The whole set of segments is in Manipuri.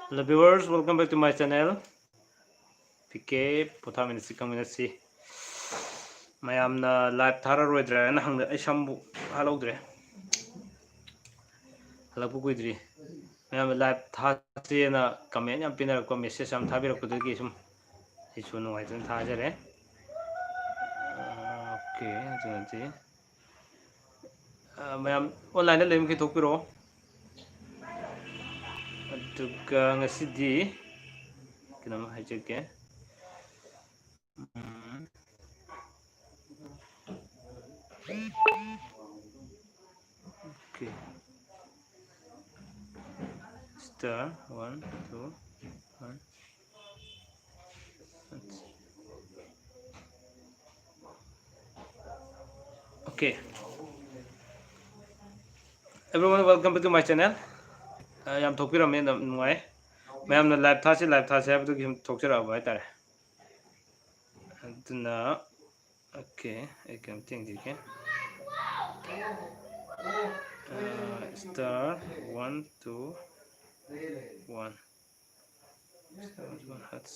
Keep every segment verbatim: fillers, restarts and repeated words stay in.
Hello viewers, welcome back to my channel. P K ꯄꯣꯊꯥꯃꯤꯟꯅꯁꯤ, ꯈꯪꯃꯤꯟꯅꯁꯤ꯫ ꯃꯌꯥꯝꯅ ꯂꯥꯏꯚ ꯊꯥꯔꯔꯣꯏꯗ꯭ꯔꯥꯅ ꯍꯪꯗ ꯑꯩ ꯁꯝꯕꯨ ꯍꯜꯍꯧꯗ꯭ꯔꯦ, ꯍꯜꯂꯛꯄ ꯀꯨꯏꯗ꯭ꯔꯤ꯫ ꯃꯌꯥꯝꯅ ꯂꯥꯏꯚ ꯊꯥꯁꯦꯅ ꯀꯃꯦꯟ ꯌꯥꯝ ꯄꯤꯅꯔꯛꯄ, ꯃꯦꯁꯦꯖ ꯌꯥꯝ ꯊꯥꯕꯤꯔꯛꯄꯗꯨꯒꯤ ꯁꯨꯝ ꯑꯩꯁꯨ ꯅꯨꯡꯉꯥꯏꯇꯅ ꯊꯥꯖꯔꯦ꯫ ꯑꯣꯀꯦ, ꯑꯗꯨꯅꯗꯤ ꯃꯌꯥꯝ ꯑꯣꯟꯂꯥꯏꯟꯗ ꯂꯩꯕ ꯃꯈꯩ ꯊꯣꯛꯄꯤꯔꯛꯑꯣ꯫ ꯑꯗꯨꯒ ꯉꯁꯤꯗꯤ ꯀꯩꯅꯣꯝ ꯍꯥꯏꯖꯒꯦ꯫ ꯎꯝ꯫ Okay. Star one two one. Okay. Everyone, welcome back to my channel. ꯑ, ꯌꯥꯝ ꯊꯣꯛꯄꯤꯔꯝꯃꯦ, ꯌꯥꯝ ꯅꯨꯡꯉꯥꯏ꯫ ꯃꯌꯥꯝꯅ ꯂꯥꯏꯚ ꯊꯥꯁꯤ, ꯂꯥꯏꯚ ꯊꯥꯁꯤ ꯍꯥꯏꯕꯗꯨꯒꯤ ꯁꯨꯝ ꯊꯣꯛꯆꯔꯛꯑꯕ ꯍꯥꯏꯇꯥꯔꯦ꯫ ꯑꯗꯨꯅ, okay, ꯑꯩ ꯀꯩꯅꯣꯝꯇ ꯌꯦꯡꯖꯒꯦ꯫ ꯑ, star one two one. Star one two one, hearts.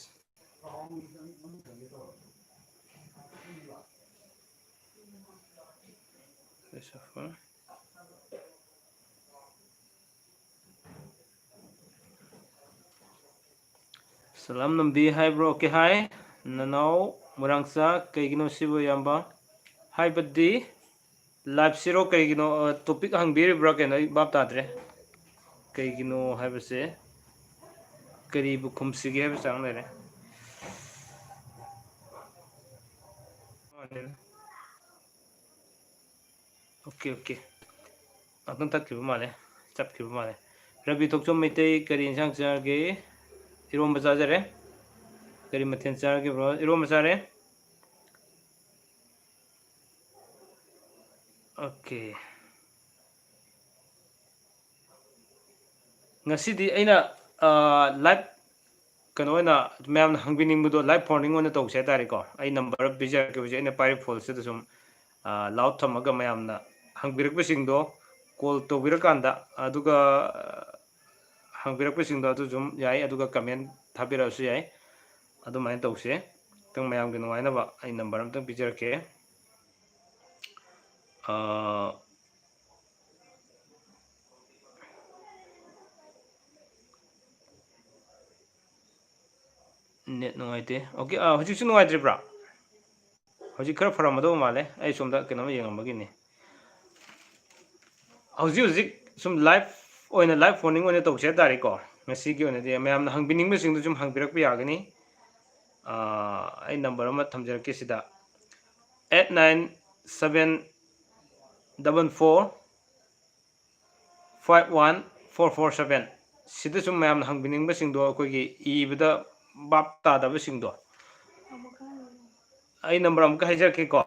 Shuffle. ꯁꯂꯥꯝ ꯅꯝꯕꯤ ꯍꯥꯏꯕ꯭ꯔꯣ? Okay, hi. ꯅꯅꯥꯎ ꯃꯣꯏꯔꯥꯡꯆꯥ, ꯀꯩꯒꯤꯅꯣ ꯁꯤꯕꯨ, ꯏꯌꯥꯝꯕ? ꯍꯥꯏꯕꯗꯤ ꯂꯥꯏꯚꯁꯤꯔꯣ ꯀꯩꯒꯤꯅꯣ, ꯑ, topic ꯍꯪꯕꯤꯔꯤꯕ꯭ꯔꯥ ꯀꯩꯅꯣ, ꯑꯩ ꯚꯥꯞ ꯇꯥꯗ꯭ꯔꯦ꯫ ꯀꯩꯒꯤꯅꯣ ꯍꯥꯏꯕꯁꯦ ꯀꯔꯤꯕꯨ ꯈꯨꯝꯁꯤꯒꯦ ꯍꯥꯏꯕ ꯆꯥꯡ ꯂꯩꯔꯦ꯫ Okay, okay. ꯉꯥꯛꯇꯪ ꯇꯠꯈꯤꯕ ꯃꯥꯜꯂꯦ, ꯆꯞꯈꯤꯕ ꯃꯥꯜꯂꯦ꯫ ꯔꯕꯤ ꯊꯣꯛꯆꯣꯝ ꯃꯩꯇꯩ, ꯀꯔꯤ ꯏꯟꯁꯥꯡ ꯆꯥꯔꯒꯦ? ꯏꯔꯣꯝꯕ ꯆꯥꯖꯔꯦ꯫ ꯀꯔꯤ ꯃꯊꯦꯜ ꯆꯥꯔꯒꯦ, bro? ꯏꯔꯣꯝꯕ ꯆꯥꯔꯦ꯫ Okay. ꯉꯁꯤꯗꯤ ꯑꯩꯅ, ꯑ, live ꯀꯩꯅꯣ ꯑꯣꯏꯅ ꯃꯌꯥꯝꯅ ꯍꯪꯕꯤꯅꯤꯡꯕꯗꯣ live phone-ing ꯑꯣꯏꯅ ꯇꯧꯁꯦ ꯍꯥꯏꯇꯥꯔꯦꯀꯣ꯫ ꯑꯩ number ꯄꯤꯖꯔꯛꯀꯦ ꯍꯧꯖꯤꯛ ꯑꯩꯅ ꯄꯥꯏꯔꯤꯕ phone-ꯁꯤꯗ ꯁꯨꯝ, ꯑ, loud ꯊꯝꯃꯒ ꯃꯌꯥꯝꯅ ꯍꯪꯕꯤꯔꯛꯄꯁꯤꯡꯗꯣ call ꯇꯧꯕꯤꯔꯀꯥꯟꯗ, ꯑꯗꯨꯒ, ꯑ, ꯍꯪꯕꯤꯔꯛꯄꯁꯤꯡꯗꯣ ꯑꯗꯨ ꯑꯗꯨꯝ ꯌꯥꯏ, ꯑꯗꯨꯒ comment ꯊꯥꯕꯤꯔꯛꯑꯁꯨ ꯌꯥꯏ꯫ ꯑꯗꯨꯃꯥꯏꯅ ꯇꯧꯁꯦ꯫ ꯈꯤꯇꯪ ꯃꯌꯥꯝꯒꯤ ꯅꯨꯡꯉꯥꯏꯅꯕ ꯑꯩ number ꯑꯝꯇꯪ ꯄꯤꯖꯔꯛꯀꯦ꯫ ꯑꯥ, net ꯅꯨꯡꯉꯥꯏꯇꯦ꯫ Okay, ꯑꯥ, ꯍꯧꯖꯤꯛꯁꯨ ꯅꯨꯡꯉꯥꯏꯇ꯭ꯔꯤꯕ꯭ꯔꯥ? ꯍꯧꯖꯤꯛ ꯈꯔ ꯐꯔꯝꯃꯗꯧꯕ ꯃꯥꯜꯂꯦ꯫ ꯑꯩ ꯁꯣꯝꯗ ꯀꯩꯅꯣꯝ ꯌꯦꯡꯉꯝꯕꯒꯤꯅꯤ꯫ ꯍꯧꯖꯤꯛ ꯍꯧꯖꯤꯛ ꯁꯨꯝ live ꯑꯣꯏꯅ, live phoning ꯑꯣꯏꯅ ꯇꯧꯁꯦ ꯍꯥꯏ ꯇꯥꯔꯦꯀꯣ꯫ ꯉꯁꯤꯒꯤ ꯑꯣꯏꯅꯗꯤ ꯃꯌꯥꯝꯅ ꯍꯪꯕꯤꯅꯤꯡꯕꯁꯤꯡꯗꯨ ꯁꯨꯝ ꯍꯪꯕꯤꯔꯛꯄ ꯌꯥꯒꯅꯤ꯫ ꯑꯥ, ꯑꯩ number ꯑꯃ ꯊꯝꯖꯔꯛꯀꯦ ꯁꯤꯗ, eight nine seven double four five one four four seven꯫ ꯁꯤꯗ ꯁꯨꯝ ꯃꯌꯥꯝꯅ ꯍꯪꯕꯤꯅꯤꯡꯕꯁꯤꯡꯗꯣ, ꯑꯩꯈꯣꯏꯒꯤ ꯏꯕꯗ ꯚꯥꯞ ꯇꯥꯗꯕꯁꯤꯡꯗꯣ, ꯑꯩ number ꯑꯃꯨꯛꯀ ꯍꯥꯏꯖꯔꯛꯀꯦꯀꯣ,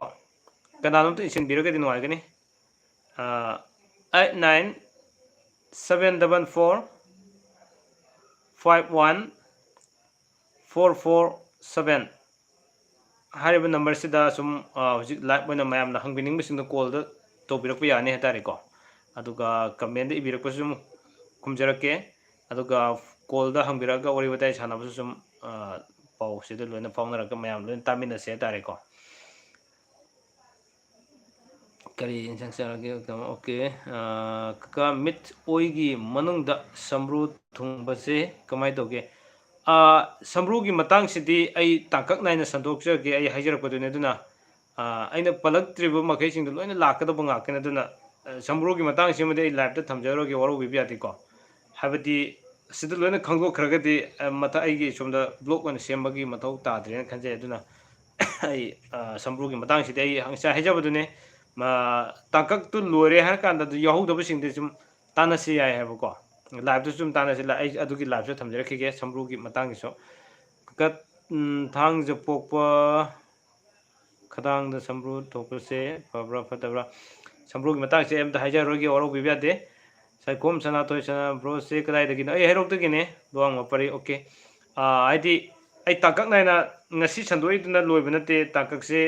ꯀꯅꯥꯅꯣꯝꯇ ꯏꯁꯤꯟꯕꯤꯔꯒꯗꯤ ꯅꯨꯡꯉꯥꯏꯒꯅꯤ꯫ ꯑꯥ, eight nine seven double four five one four four seven꯫ ꯍꯥꯏꯔꯤꯕ number ꯁꯤꯗ ꯁꯨꯝ, ꯑꯥ, ꯍꯧꯖꯤꯛ live ꯑꯣꯏꯅ ꯃꯌꯥꯝꯅ ꯍꯪꯕꯤꯅꯤꯡꯕꯁꯤꯡꯗꯣ call ꯗ ꯇꯧꯕꯤꯔꯛꯄ ꯌꯥꯅꯤ ꯍꯥꯏ ꯇꯥꯔꯦꯀꯣ꯫ ꯑꯗꯨꯒ comment ꯗ ꯏꯕꯤꯔꯛꯄꯁꯨ ꯑꯗꯨꯝ ꯈꯨꯝꯖꯔꯛꯀꯦ꯫ ꯑꯗꯨꯒ call ꯗ ꯍꯪꯕꯤꯔꯛꯑꯒ ꯋꯥꯔꯤ ꯋꯥꯇꯥꯏ ꯁꯥꯟꯅꯕꯁꯨ ꯁꯨꯝ, ꯑꯥ, ꯄꯥꯎꯁꯤꯗ ꯂꯣꯏꯅ ꯐꯥꯎꯅꯔꯒ ꯃꯌꯥꯝ ꯂꯣꯏꯅ ꯇꯥꯃꯤꯟꯅꯁꯦ ꯍꯥꯏ ꯇꯥꯔꯦꯀꯣ꯫ ꯀꯔꯤ ꯏꯟꯁꯥꯡ ꯆꯥꯔꯒꯦ? Okay, ꯑꯥ, ꯀꯀꯥ, ꯃꯤꯠ ꯑꯣꯏꯒꯤ ꯃꯅꯨꯡꯗ ꯁꯝꯕ꯭ꯔꯨ ꯊꯨꯡꯕꯁꯦ ꯀꯃꯥꯏꯅ ꯇꯧꯒꯦ? ꯑꯥ, ꯁꯝꯕ꯭ꯔꯨꯒꯤ ꯃꯇꯥꯡꯁꯤꯗꯤ ꯑꯩ ꯇꯥꯡꯀꯛ ꯅꯥꯏꯅ ꯁꯟꯗꯣꯛꯆꯔꯛꯀꯦ, ꯑꯩ ꯍꯥꯏꯖꯔꯛꯄꯗꯨꯅꯤ꯫ ꯑꯗꯨꯅ, ꯑꯥ, ꯑꯩꯅ ꯄꯜꯂꯛꯇ꯭ꯔꯤꯕ ꯃꯈꯩꯁꯤꯡꯗꯣ ꯂꯣꯏꯅ ꯂꯥꯛꯀꯗꯕ ꯉꯥꯛꯇꯅꯤ꯫ ꯑꯗꯨꯅ, ꯑꯥ, ꯁꯝꯕ꯭ꯔꯨꯒꯤ ꯃꯇꯥꯡꯁꯤꯃꯗꯤ ꯑꯩ live ꯇ ꯊꯝꯖꯔꯣꯏꯒꯦ, ꯋꯥꯔꯧꯕꯤꯕ ꯌꯥꯗꯦꯀꯣ꯫ ꯍꯥꯏꯕꯗꯤ, ꯑꯁꯤꯗ ꯂꯣꯏꯅ ꯈꯪꯗꯣꯛꯈ꯭ꯔꯒꯗꯤ, ꯑ, ꯃꯊꯪ ꯑꯩꯒꯤ ꯁꯣꯝꯗ vlog ꯑꯣꯏꯅ ꯁꯦꯝꯕꯒꯤ ꯃꯊꯧ ꯇꯥꯗ꯭ꯔꯦꯅ ꯈꯟꯖꯩ꯫ ꯑꯗꯨꯅ ꯑꯩ, ꯑ, ꯁꯝꯕ꯭ꯔꯨꯒꯤ ꯃꯇꯥꯡꯁꯤꯗꯤ ꯑꯩ ꯉꯁꯥꯏ ꯍꯥꯏꯖꯕꯗꯨꯅꯤ, ꯃ-, ꯇꯥꯡꯀꯛꯇꯨ ꯂꯣꯏꯔꯦ ꯍꯥꯏꯔ ꯀꯥꯟꯗ ꯑꯗꯨ ꯌꯥꯎꯍꯧꯗꯕꯁꯤꯡꯗꯤ ꯁꯨꯝ ꯇꯥꯟꯅꯁꯤ ꯌꯥꯏ ꯍꯥꯏꯕꯀꯣ꯫ Live ꯇꯁꯨ ꯁꯨꯝ ꯇꯥꯟꯅꯁꯤ꯫ ꯂ-, ꯑꯩ ꯑꯗꯨꯒꯤ live ꯁꯨ ꯊꯝꯖꯔꯛꯈꯤꯒꯦ, ꯁꯝꯕ꯭ꯔꯨꯒꯤ ꯃꯇꯥꯡꯒꯤꯁꯨ꯫ ꯀꯛ-, ꯎꯝ, ꯊꯥꯡꯖ ꯄꯣꯛꯄ ꯈꯗꯥꯡꯗ ꯁꯝꯕ꯭ꯔꯨ ꯊꯣꯛꯄꯁꯦ ꯐꯕ꯭ꯔꯥ ꯐꯠꯇꯕ꯭ꯔꯥ? ꯁꯝꯕ꯭ꯔꯨꯒꯤ ꯃꯇꯥꯡꯁꯦ ꯑꯩ ꯑꯝꯇ ꯍꯥꯏꯖꯔꯔꯣꯏꯒꯦ, ꯋꯥꯔꯧꯕꯤꯕ ꯌꯥꯗꯦ꯫ ꯁꯥꯏꯈꯣꯝ ꯁꯅꯥꯊꯣꯏ ꯁꯅꯥ, bro ꯁꯦ ꯀꯗꯥꯏꯗꯒꯤꯅꯣ? ꯑꯩ ꯍꯩꯔꯣꯛꯇꯒꯤꯅꯦ, ꯂꯨꯋꯥꯡ ꯃꯄꯔꯤ꯫ Okay꯫ ꯑꯥ, ꯍꯥꯏꯗꯤ ꯑꯩ ꯇꯥꯡꯀꯛ ꯅꯥꯏꯅ ꯉꯁꯤ ꯁꯟꯗꯣꯛꯏꯗꯨꯅ ꯂꯣꯏꯕ ꯅꯠꯇꯦ꯫ ꯇꯥꯡꯀꯛꯁꯦ,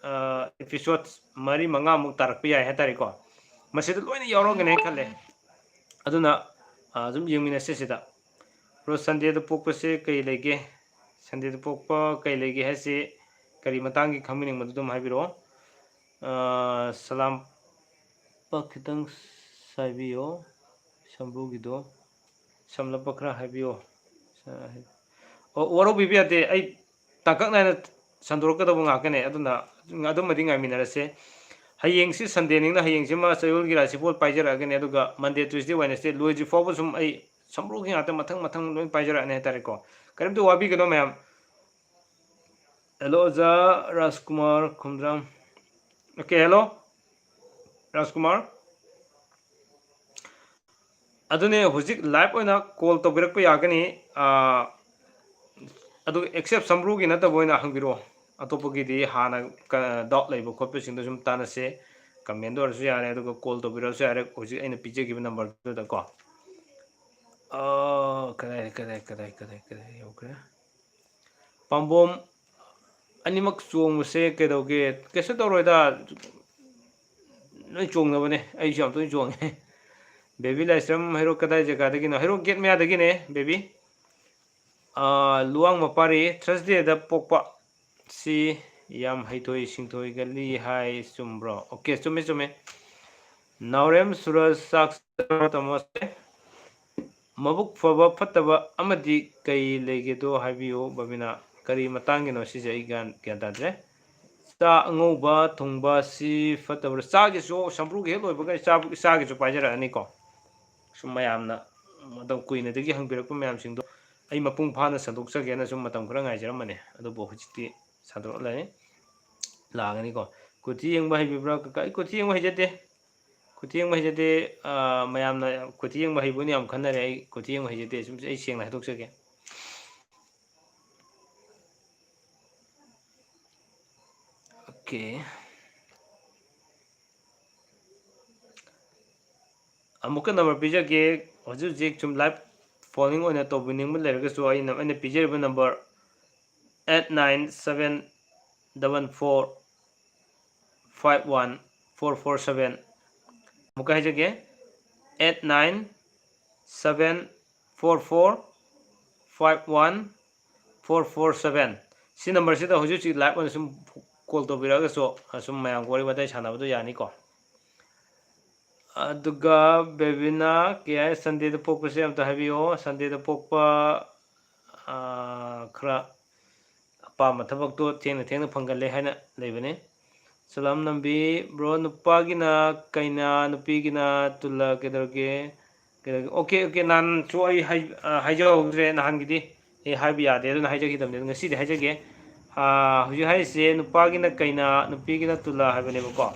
ꯑꯥ, episode ꯃꯔꯤ ꯃꯉꯥꯃꯨꯛ ꯇꯥꯔꯛꯄ ꯌꯥꯏ ꯍꯥꯏꯇꯥꯔꯦꯀꯣ꯫ ꯃꯁꯤꯗ ꯂꯣꯏꯅ ꯌꯥꯎꯔꯝꯒꯅꯤ ꯈꯜꯂꯦ꯫ ꯑꯗꯨꯅ ꯑꯗꯨꯝ ꯌꯦꯡꯃꯤꯟꯅꯁꯦ ꯁꯤꯗ꯫ ꯕ꯭ꯔꯣ, ꯁꯟꯗꯦꯗ ꯄꯣꯛꯄꯁꯦ ꯀꯩ ꯂꯩꯒꯦ? ꯁꯟꯗꯦꯗ ꯄꯣꯛꯄ ꯀꯩ ꯂꯩꯒꯦ ꯍꯥꯏꯁꯤ ꯀꯔꯤ ꯃꯇꯥꯡꯒꯤ ꯈꯪꯕꯤꯅꯤꯡꯕꯗꯨ ꯑꯗꯨꯝ ꯍꯥꯏꯕꯤꯔꯛꯑꯣ꯫ ꯁꯂꯥꯝ ꯄ ꯈꯤꯇꯪ ꯁꯥꯏꯕꯤꯌꯣ꯫ ꯁꯝꯕ꯭ꯔꯨꯒꯤꯗꯣ ꯁꯝꯂꯞꯄ ꯈꯔ ꯍꯥꯏꯕꯤꯌꯣ꯫ ꯑꯣ, ꯋꯥꯔꯧꯕꯤꯕ ꯌꯥꯗꯦ, ꯑꯩ ꯇꯥꯡꯀꯛ ꯅꯥꯏꯅ ꯁꯟꯗꯣꯔꯛꯀꯗꯧꯕ ꯉꯥꯛꯇꯅꯦ꯫ ꯑꯗꯨꯅ ꯑꯗꯨꯃꯗꯤ ꯉꯥꯏꯃꯤꯟꯅꯔꯁꯦ꯫ ꯍꯌꯦꯡꯁꯤ ꯁꯟꯗꯦꯅꯤꯅ ꯍꯌꯦꯡꯁꯤꯃ ꯆꯌꯣꯜꯒꯤ ꯔꯥꯁꯤꯐꯣꯜ ꯄꯥꯏꯖꯔꯛꯑꯒꯅꯤ, ꯑꯗꯨꯒ ꯃꯟꯗꯦ, ꯇ꯭ꯌꯨꯁꯗꯦ, ꯋꯦꯅꯁꯗꯦ ꯂꯣꯏꯗ꯭ꯔꯤ ꯐꯥꯎꯕ ꯁꯨꯝ ꯑꯩ ꯁꯝꯕ꯭ꯔꯨꯒꯤ ꯉꯥꯛꯇ ꯃꯊꯪ ꯃꯊꯪ ꯂꯣꯏ ꯄꯥꯏꯖꯔꯛꯑꯅꯤ ꯍꯥꯏꯇꯥꯔꯦꯀꯣ꯫ ꯀꯔꯤꯝꯇ ꯋꯥꯕꯤꯒꯅꯣ ꯃꯌꯥꯝ꯫ ꯍꯦꯜꯂꯣ ꯑꯣꯖꯥ ꯔꯥꯖꯀꯨꯃꯥꯔ ꯈꯨꯝꯗ꯭ꯔꯥꯝ꯫ ꯑꯣꯀꯦ, ꯍꯦꯜꯂꯣ ꯔꯥꯖꯀꯨꯃꯥꯔ꯫ ꯑꯗꯨꯅꯦ, ꯍꯧꯖꯤꯛ ꯂꯥꯏꯚ ꯑꯣꯏꯅ ꯀꯣꯜ ꯇꯧꯕꯤꯔꯛꯄ ꯌꯥꯒꯅꯤ꯫ ꯑꯗꯨꯒ ꯑꯦꯛꯁꯦꯞ ꯁꯝꯕ꯭ꯔꯨꯒꯤ ꯅꯠꯇꯕ ꯑꯣꯏꯅ ꯍꯪꯕꯤꯔꯛꯑꯣ꯫ ꯑꯇꯣꯞꯄꯒꯤꯗꯤ ꯍꯥꯟꯅ ꯗꯥꯎꯠ ꯂꯩꯕ ꯈꯣꯠꯄꯁꯤꯡꯗꯣ ꯁꯨꯝ ꯇꯥꯟꯅꯁꯦ꯫ ꯀꯃꯦꯟꯗ ꯑꯣꯏꯔꯁꯨ ꯌꯥꯔꯦ, ꯑꯗꯨꯒ ꯀꯣꯜ ꯇꯧꯕꯤꯔꯛꯑꯁꯨ ꯌꯥꯔꯦ, ꯍꯧꯖꯤꯛ ꯑꯩꯅ ꯄꯤꯖꯈꯤꯕ ꯅꯝꯕꯔꯗꯨꯗꯀꯣ꯫ ꯑꯥ, ꯀꯗꯥꯏ, ꯀꯗꯥꯏ, ꯀꯗꯥꯏ, ꯀꯗꯥꯏ, ꯀꯗꯥꯏ ꯌꯧꯈ꯭ꯔꯦ? ꯄꯥꯝꯕꯣꯝ ꯑꯅꯤꯃꯛ ꯆꯣꯡꯕꯁꯦ ꯀꯩꯗꯧꯒꯦ? ꯀꯩꯁꯨ ꯇꯧꯔꯣꯏꯗ, ꯂꯣꯏ ꯆꯣꯡꯅꯕꯅꯦ, ꯑꯩꯁꯨ ꯌꯥꯝ ꯇꯣꯏꯅ ꯆꯣꯡꯉꯦ꯫ ꯕꯦꯕꯤ ꯂꯥꯏꯁ꯭ꯔꯝ ꯍꯩꯔꯣꯛ ꯀꯗꯥꯏ ꯖꯒꯥꯗꯒꯤꯅꯣ? ꯍꯩꯔꯣꯛ ꯒꯦꯠ ꯃꯌꯥꯗꯒꯤꯅꯦ ꯕꯦꯕꯤ꯫ ꯑꯥ, ꯂꯨꯋꯥꯡ ꯃꯄꯥꯔꯤ ꯊꯔꯁꯗꯦꯗ ꯄꯣꯛꯄ꯫ ꯁꯤ ꯌꯥꯝ ꯍꯩꯊꯣꯏ ꯁꯤꯡꯊꯣꯏꯒꯜꯂꯤ ꯍꯥꯏ, ꯆꯨꯝꯕ꯭ꯔꯣ? ꯑꯣꯀꯦ, ꯆꯨꯝꯃꯦ, ꯆꯨꯝꯃꯦ꯫ ꯅꯥꯎꯔꯦꯝ ꯁꯨꯔꯖ ꯆꯥꯛ ꯆꯥꯔꯕ꯭ꯔꯣ ꯇꯥꯃꯣꯁꯦ? ꯃꯕꯨꯛ ꯐꯕ ꯐꯠꯇꯕ ꯑꯃꯗꯤ ꯀꯩ ꯂꯩꯒꯦꯗꯣ ꯍꯥꯏꯕꯤꯌꯨ ꯕꯕꯤꯅꯥ꯫ ꯀꯔꯤ ꯃꯇꯥꯡꯒꯤꯅꯣ ꯁꯤꯁꯦ ꯑꯩ ꯒ꯭ꯌꯥꯟ, ꯒ꯭ꯌꯥꯟ ꯇꯥꯗ꯭ꯔꯦ꯫ ꯆꯥ ꯑꯉꯧꯕ ꯊꯣꯡꯕ ꯁꯤ ꯐꯠꯇꯕ꯭ꯔꯥ? ꯆꯥꯒꯤꯁꯨ ꯁꯝꯕ꯭ꯔꯨꯒꯤ ꯍꯦꯛ ꯂꯣꯏꯕꯒ ꯑꯩ ꯆꯥ, ꯆꯥꯒꯤꯁꯨ ꯄꯥꯏꯖꯔꯛꯑꯅꯤꯀꯣ꯫ ꯁꯨꯝ ꯃꯌꯥꯝꯅ ꯃꯇꯝ ꯀꯨꯏꯅꯗꯒꯤ ꯍꯪꯕꯤꯔꯛꯄ ꯃꯌꯥꯝꯁꯤꯡꯗꯣ ꯑꯩ ꯃꯄꯨꯡ ꯐꯥꯅ ꯁꯟꯗꯣꯛꯆꯒꯦꯅ ꯁꯨꯝ ꯃꯇꯝ ꯈꯔ ꯉꯥꯏꯖꯔꯝꯕꯅꯦ, ꯑꯗꯨꯕꯨ ꯍꯧꯖꯤꯛꯇꯤ ꯁꯟꯗꯣꯛꯂꯅꯤ, ꯂꯥꯛꯑꯒꯅꯤꯀꯣ꯫ ꯀꯨꯊꯤ ꯌꯦꯡꯕ ꯍꯩꯕꯤꯕ꯭ꯔꯥ ꯀꯀꯥ? ꯑꯩ ꯀꯨꯊꯤ ꯌꯦꯡꯕ ꯍꯩꯖꯗꯦ꯫ ꯀꯨꯊꯤ ꯌꯦꯡꯕ ꯍꯩꯖꯗꯦ꯫ ꯑꯥ, ꯃꯌꯥꯝꯅ ꯀꯨꯊꯤ ꯌꯦꯡꯕ ꯍꯩꯕꯣꯏꯅ ꯌꯥꯝ ꯈꯟꯅꯔꯦ꯫ ꯑꯩ ꯀꯨꯊꯤ ꯌꯦꯡꯕ ꯍꯩꯖꯗꯦ꯫ ꯁꯨꯝ ꯑꯩ ꯁꯦꯡꯅ ꯍꯥꯏꯗꯣꯛꯆꯒꯦ꯫ ꯑꯣꯀꯦ꯫ ꯑꯃꯨꯛꯀ ꯅꯝꯕꯔ ꯄꯤꯖꯒꯦ꯫ ꯍꯧꯖꯤꯛ ꯍꯧꯖꯤꯛ ꯁꯨꯝ ꯂꯥꯏꯚ ꯐꯣꯟ ꯏꯟ ꯑꯣꯏꯅ ꯇꯧꯕꯤꯅꯤꯡꯕ ꯂꯩꯔꯒꯁꯨ ꯑꯩꯅ, ꯑꯩꯅ ꯄꯤꯖꯔꯤꯕ number eight nine seven double four five one four four seven꯫ ꯑꯃꯨꯛꯀ ꯍꯥꯏꯖꯒꯦ, eight nine seven four four five one four four seven꯫ ꯁꯤ ꯅꯝꯕꯔꯁꯤꯗ ꯍꯧꯖꯤꯛ ꯍꯧꯖꯤꯛ ꯂꯥꯏꯚ ꯑꯣꯏꯅ ꯁꯨꯝ ꯀꯣꯜ ꯇꯧꯕꯤꯔꯛꯑꯒꯁꯨ, ꯑꯁꯨꯝ ꯃꯌꯥꯝꯒ ꯋꯥꯔꯤ ꯋꯥꯇꯥꯏ ꯁꯥꯟꯅꯕꯗꯣ ꯌꯥꯅꯤꯀꯣ꯫ ꯑꯗꯨꯒ ꯕꯦꯕꯤꯅ ꯀꯩ ꯍꯥꯏ, ꯁꯟꯗꯦꯗ ꯄꯣꯛꯄꯁꯦ ꯑꯝꯇ ꯍꯥꯏꯕꯤꯌꯣ꯫ ꯁꯟꯗꯦꯗ ꯄꯣꯛꯄ, ꯑꯥ, ꯈꯔ ꯑꯄꯥꯝꯕ ꯊꯕꯛꯇꯣ ꯊꯦꯡꯅ ꯊꯦꯡꯅ ꯐꯪꯒꯜꯂꯦ ꯍꯥꯏꯅ ꯂꯩꯕꯅꯤ꯫ ꯁꯂꯥꯝ ꯅꯝꯕꯤ꯫ ꯕ꯭ꯔꯣ, ꯅꯨꯄꯥꯒꯤꯅ ꯀꯩꯅꯥ, ꯅꯨꯄꯤꯒꯤꯅ ꯇꯨꯜꯂ ꯀꯩꯗꯧꯔꯒꯦ? ꯀꯩꯗꯧꯔꯒꯦ? ꯑꯣꯀꯦ, ꯑꯣꯀꯦ, ꯅꯍꯥꯟꯁꯨ ꯑꯩ ꯍꯥꯏ-, ꯑ, ꯍꯥꯏꯖꯍꯧꯗ꯭ꯔꯦ, ꯅꯍꯥꯟꯒꯤꯗꯤ ꯑꯩ ꯍꯥꯏꯕ ꯌꯥꯗꯦ, ꯑꯗꯨꯅ ꯍꯥꯏꯖꯈꯤꯗꯕꯅꯦ꯫ ꯑꯗꯣ ꯉꯁꯤꯗꯤ ꯍꯥꯏꯖꯒꯦ꯫ ꯑ, ꯍꯧꯖꯤꯛ ꯍꯥꯏꯔꯤꯁꯦ ꯅꯨꯄꯥꯒꯤꯅ ꯀꯩꯅꯥ, ꯅꯨꯄꯤꯒꯤꯅ ꯇꯨꯜꯂ ꯍꯥꯏꯕꯅꯦꯕꯀꯣ꯫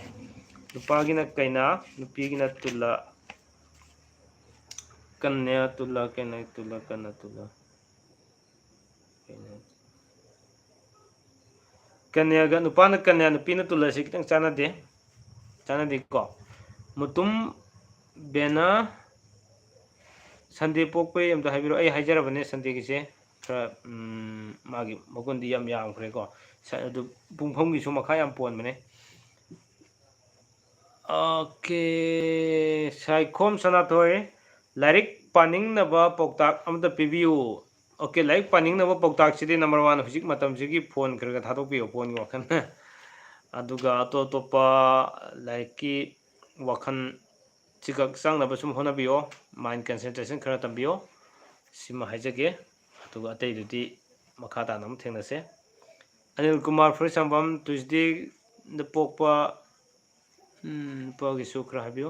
ꯅꯨꯄꯥꯒꯤꯅ ꯀꯩꯅꯥ, ꯅꯨꯄꯤꯒꯤꯅ ꯇꯨꯜꯂ꯫ ꯀꯟꯌꯥ ꯇꯨꯜꯂ, ꯀꯩꯅꯥ ꯇꯨꯜꯂ, ꯀꯟꯌꯥ ꯇꯨꯜꯂ꯫ ꯀꯟꯌꯥꯒ, ꯅꯨꯄꯥꯅ ꯀꯟꯌꯥ, ꯅꯨꯄꯤꯅ ꯇꯨꯜꯂꯁꯤ ꯈꯤꯇꯪ ꯆꯥꯟꯅꯗꯦ꯫ ꯆꯥꯟꯅꯗꯦꯀꯣ꯫ ꯃꯨꯇꯨꯝ ꯕꯦꯅꯥ ꯁꯟꯗꯦ ꯄꯣꯛꯄꯩ ꯑꯝꯇ ꯍꯥꯏꯕꯤꯔꯛꯑꯣ꯫ ꯑꯩ ꯍꯥꯏꯖꯔꯕꯅꯦ ꯁꯟꯗꯦꯒꯤꯁꯦ ꯈꯔ, ꯎꯝ, ꯃꯥꯒꯤ ꯃꯒꯨꯟꯗꯤ ꯌꯥꯝ ꯌꯥꯝꯈ꯭ꯔꯦꯀꯣ꯫ ꯁ-, ꯑꯗꯨ ꯄꯨꯡꯐꯝꯒꯤꯁꯨ ꯃꯈꯥ ꯌꯥꯝ ꯄꯣꯟꯕꯅꯦ꯫ ꯑꯣꯀꯦ, ꯁꯥꯏꯈꯣꯝ ꯁꯅꯥꯊꯣꯏ, ꯂꯥꯏꯔꯤꯛ ꯄꯥꯅꯤꯡꯅꯕ ꯄꯥꯎꯇꯥꯛ ꯑꯃꯇ ꯄꯤꯕꯤꯌꯨ꯫ ꯑꯣꯀꯦ, ꯂꯥꯏꯔꯤꯛ ꯄꯥꯅꯤꯡꯅꯕ ꯄꯥꯎꯇꯥꯛꯁꯤꯗꯤ number one, ꯍꯧꯖꯤꯛ ꯃꯇꯝꯁꯤꯒꯤ ꯐꯣꯟ ꯈꯔ ꯈꯔ ꯊꯥꯗꯣꯛꯄꯤꯌꯣ, ꯐꯣꯟꯒꯤ ꯋꯥꯈꯜ꯫ ꯑꯗꯨꯒ ꯑꯇꯣꯞ ꯑꯇꯣꯞꯄ ꯂꯥꯏꯔꯤꯛꯀꯤ ꯋꯥꯈꯜ ꯁꯤꯈꯛ ꯆꯪꯅꯕ ꯁꯨꯝ ꯍꯣꯠꯅꯕꯤꯌꯣ, mind concentration ꯈꯔ ꯊꯝꯕꯤꯌꯣ, ꯁꯤꯃ ꯍꯥꯏꯖꯒꯦ꯫ ꯑꯗꯨꯒ ꯑꯇꯩꯗꯨꯗꯤ ꯃꯈꯥ ꯇꯥꯅ ꯑꯃꯨꯛ ꯊꯦꯡꯅꯁꯦ꯫ ꯑꯅꯤꯜ ꯀꯨꯃꯥꯔ ꯐꯨꯔꯤꯠꯁꯥꯡꯕꯝ, ꯇ꯭ꯌꯨꯁꯗꯦꯗ ꯄꯣꯛꯄ, ꯎꯝ, ꯅꯨꯄꯥꯒꯤꯁꯨ ꯈꯔ ꯍꯥꯏꯕꯤꯌꯨ꯫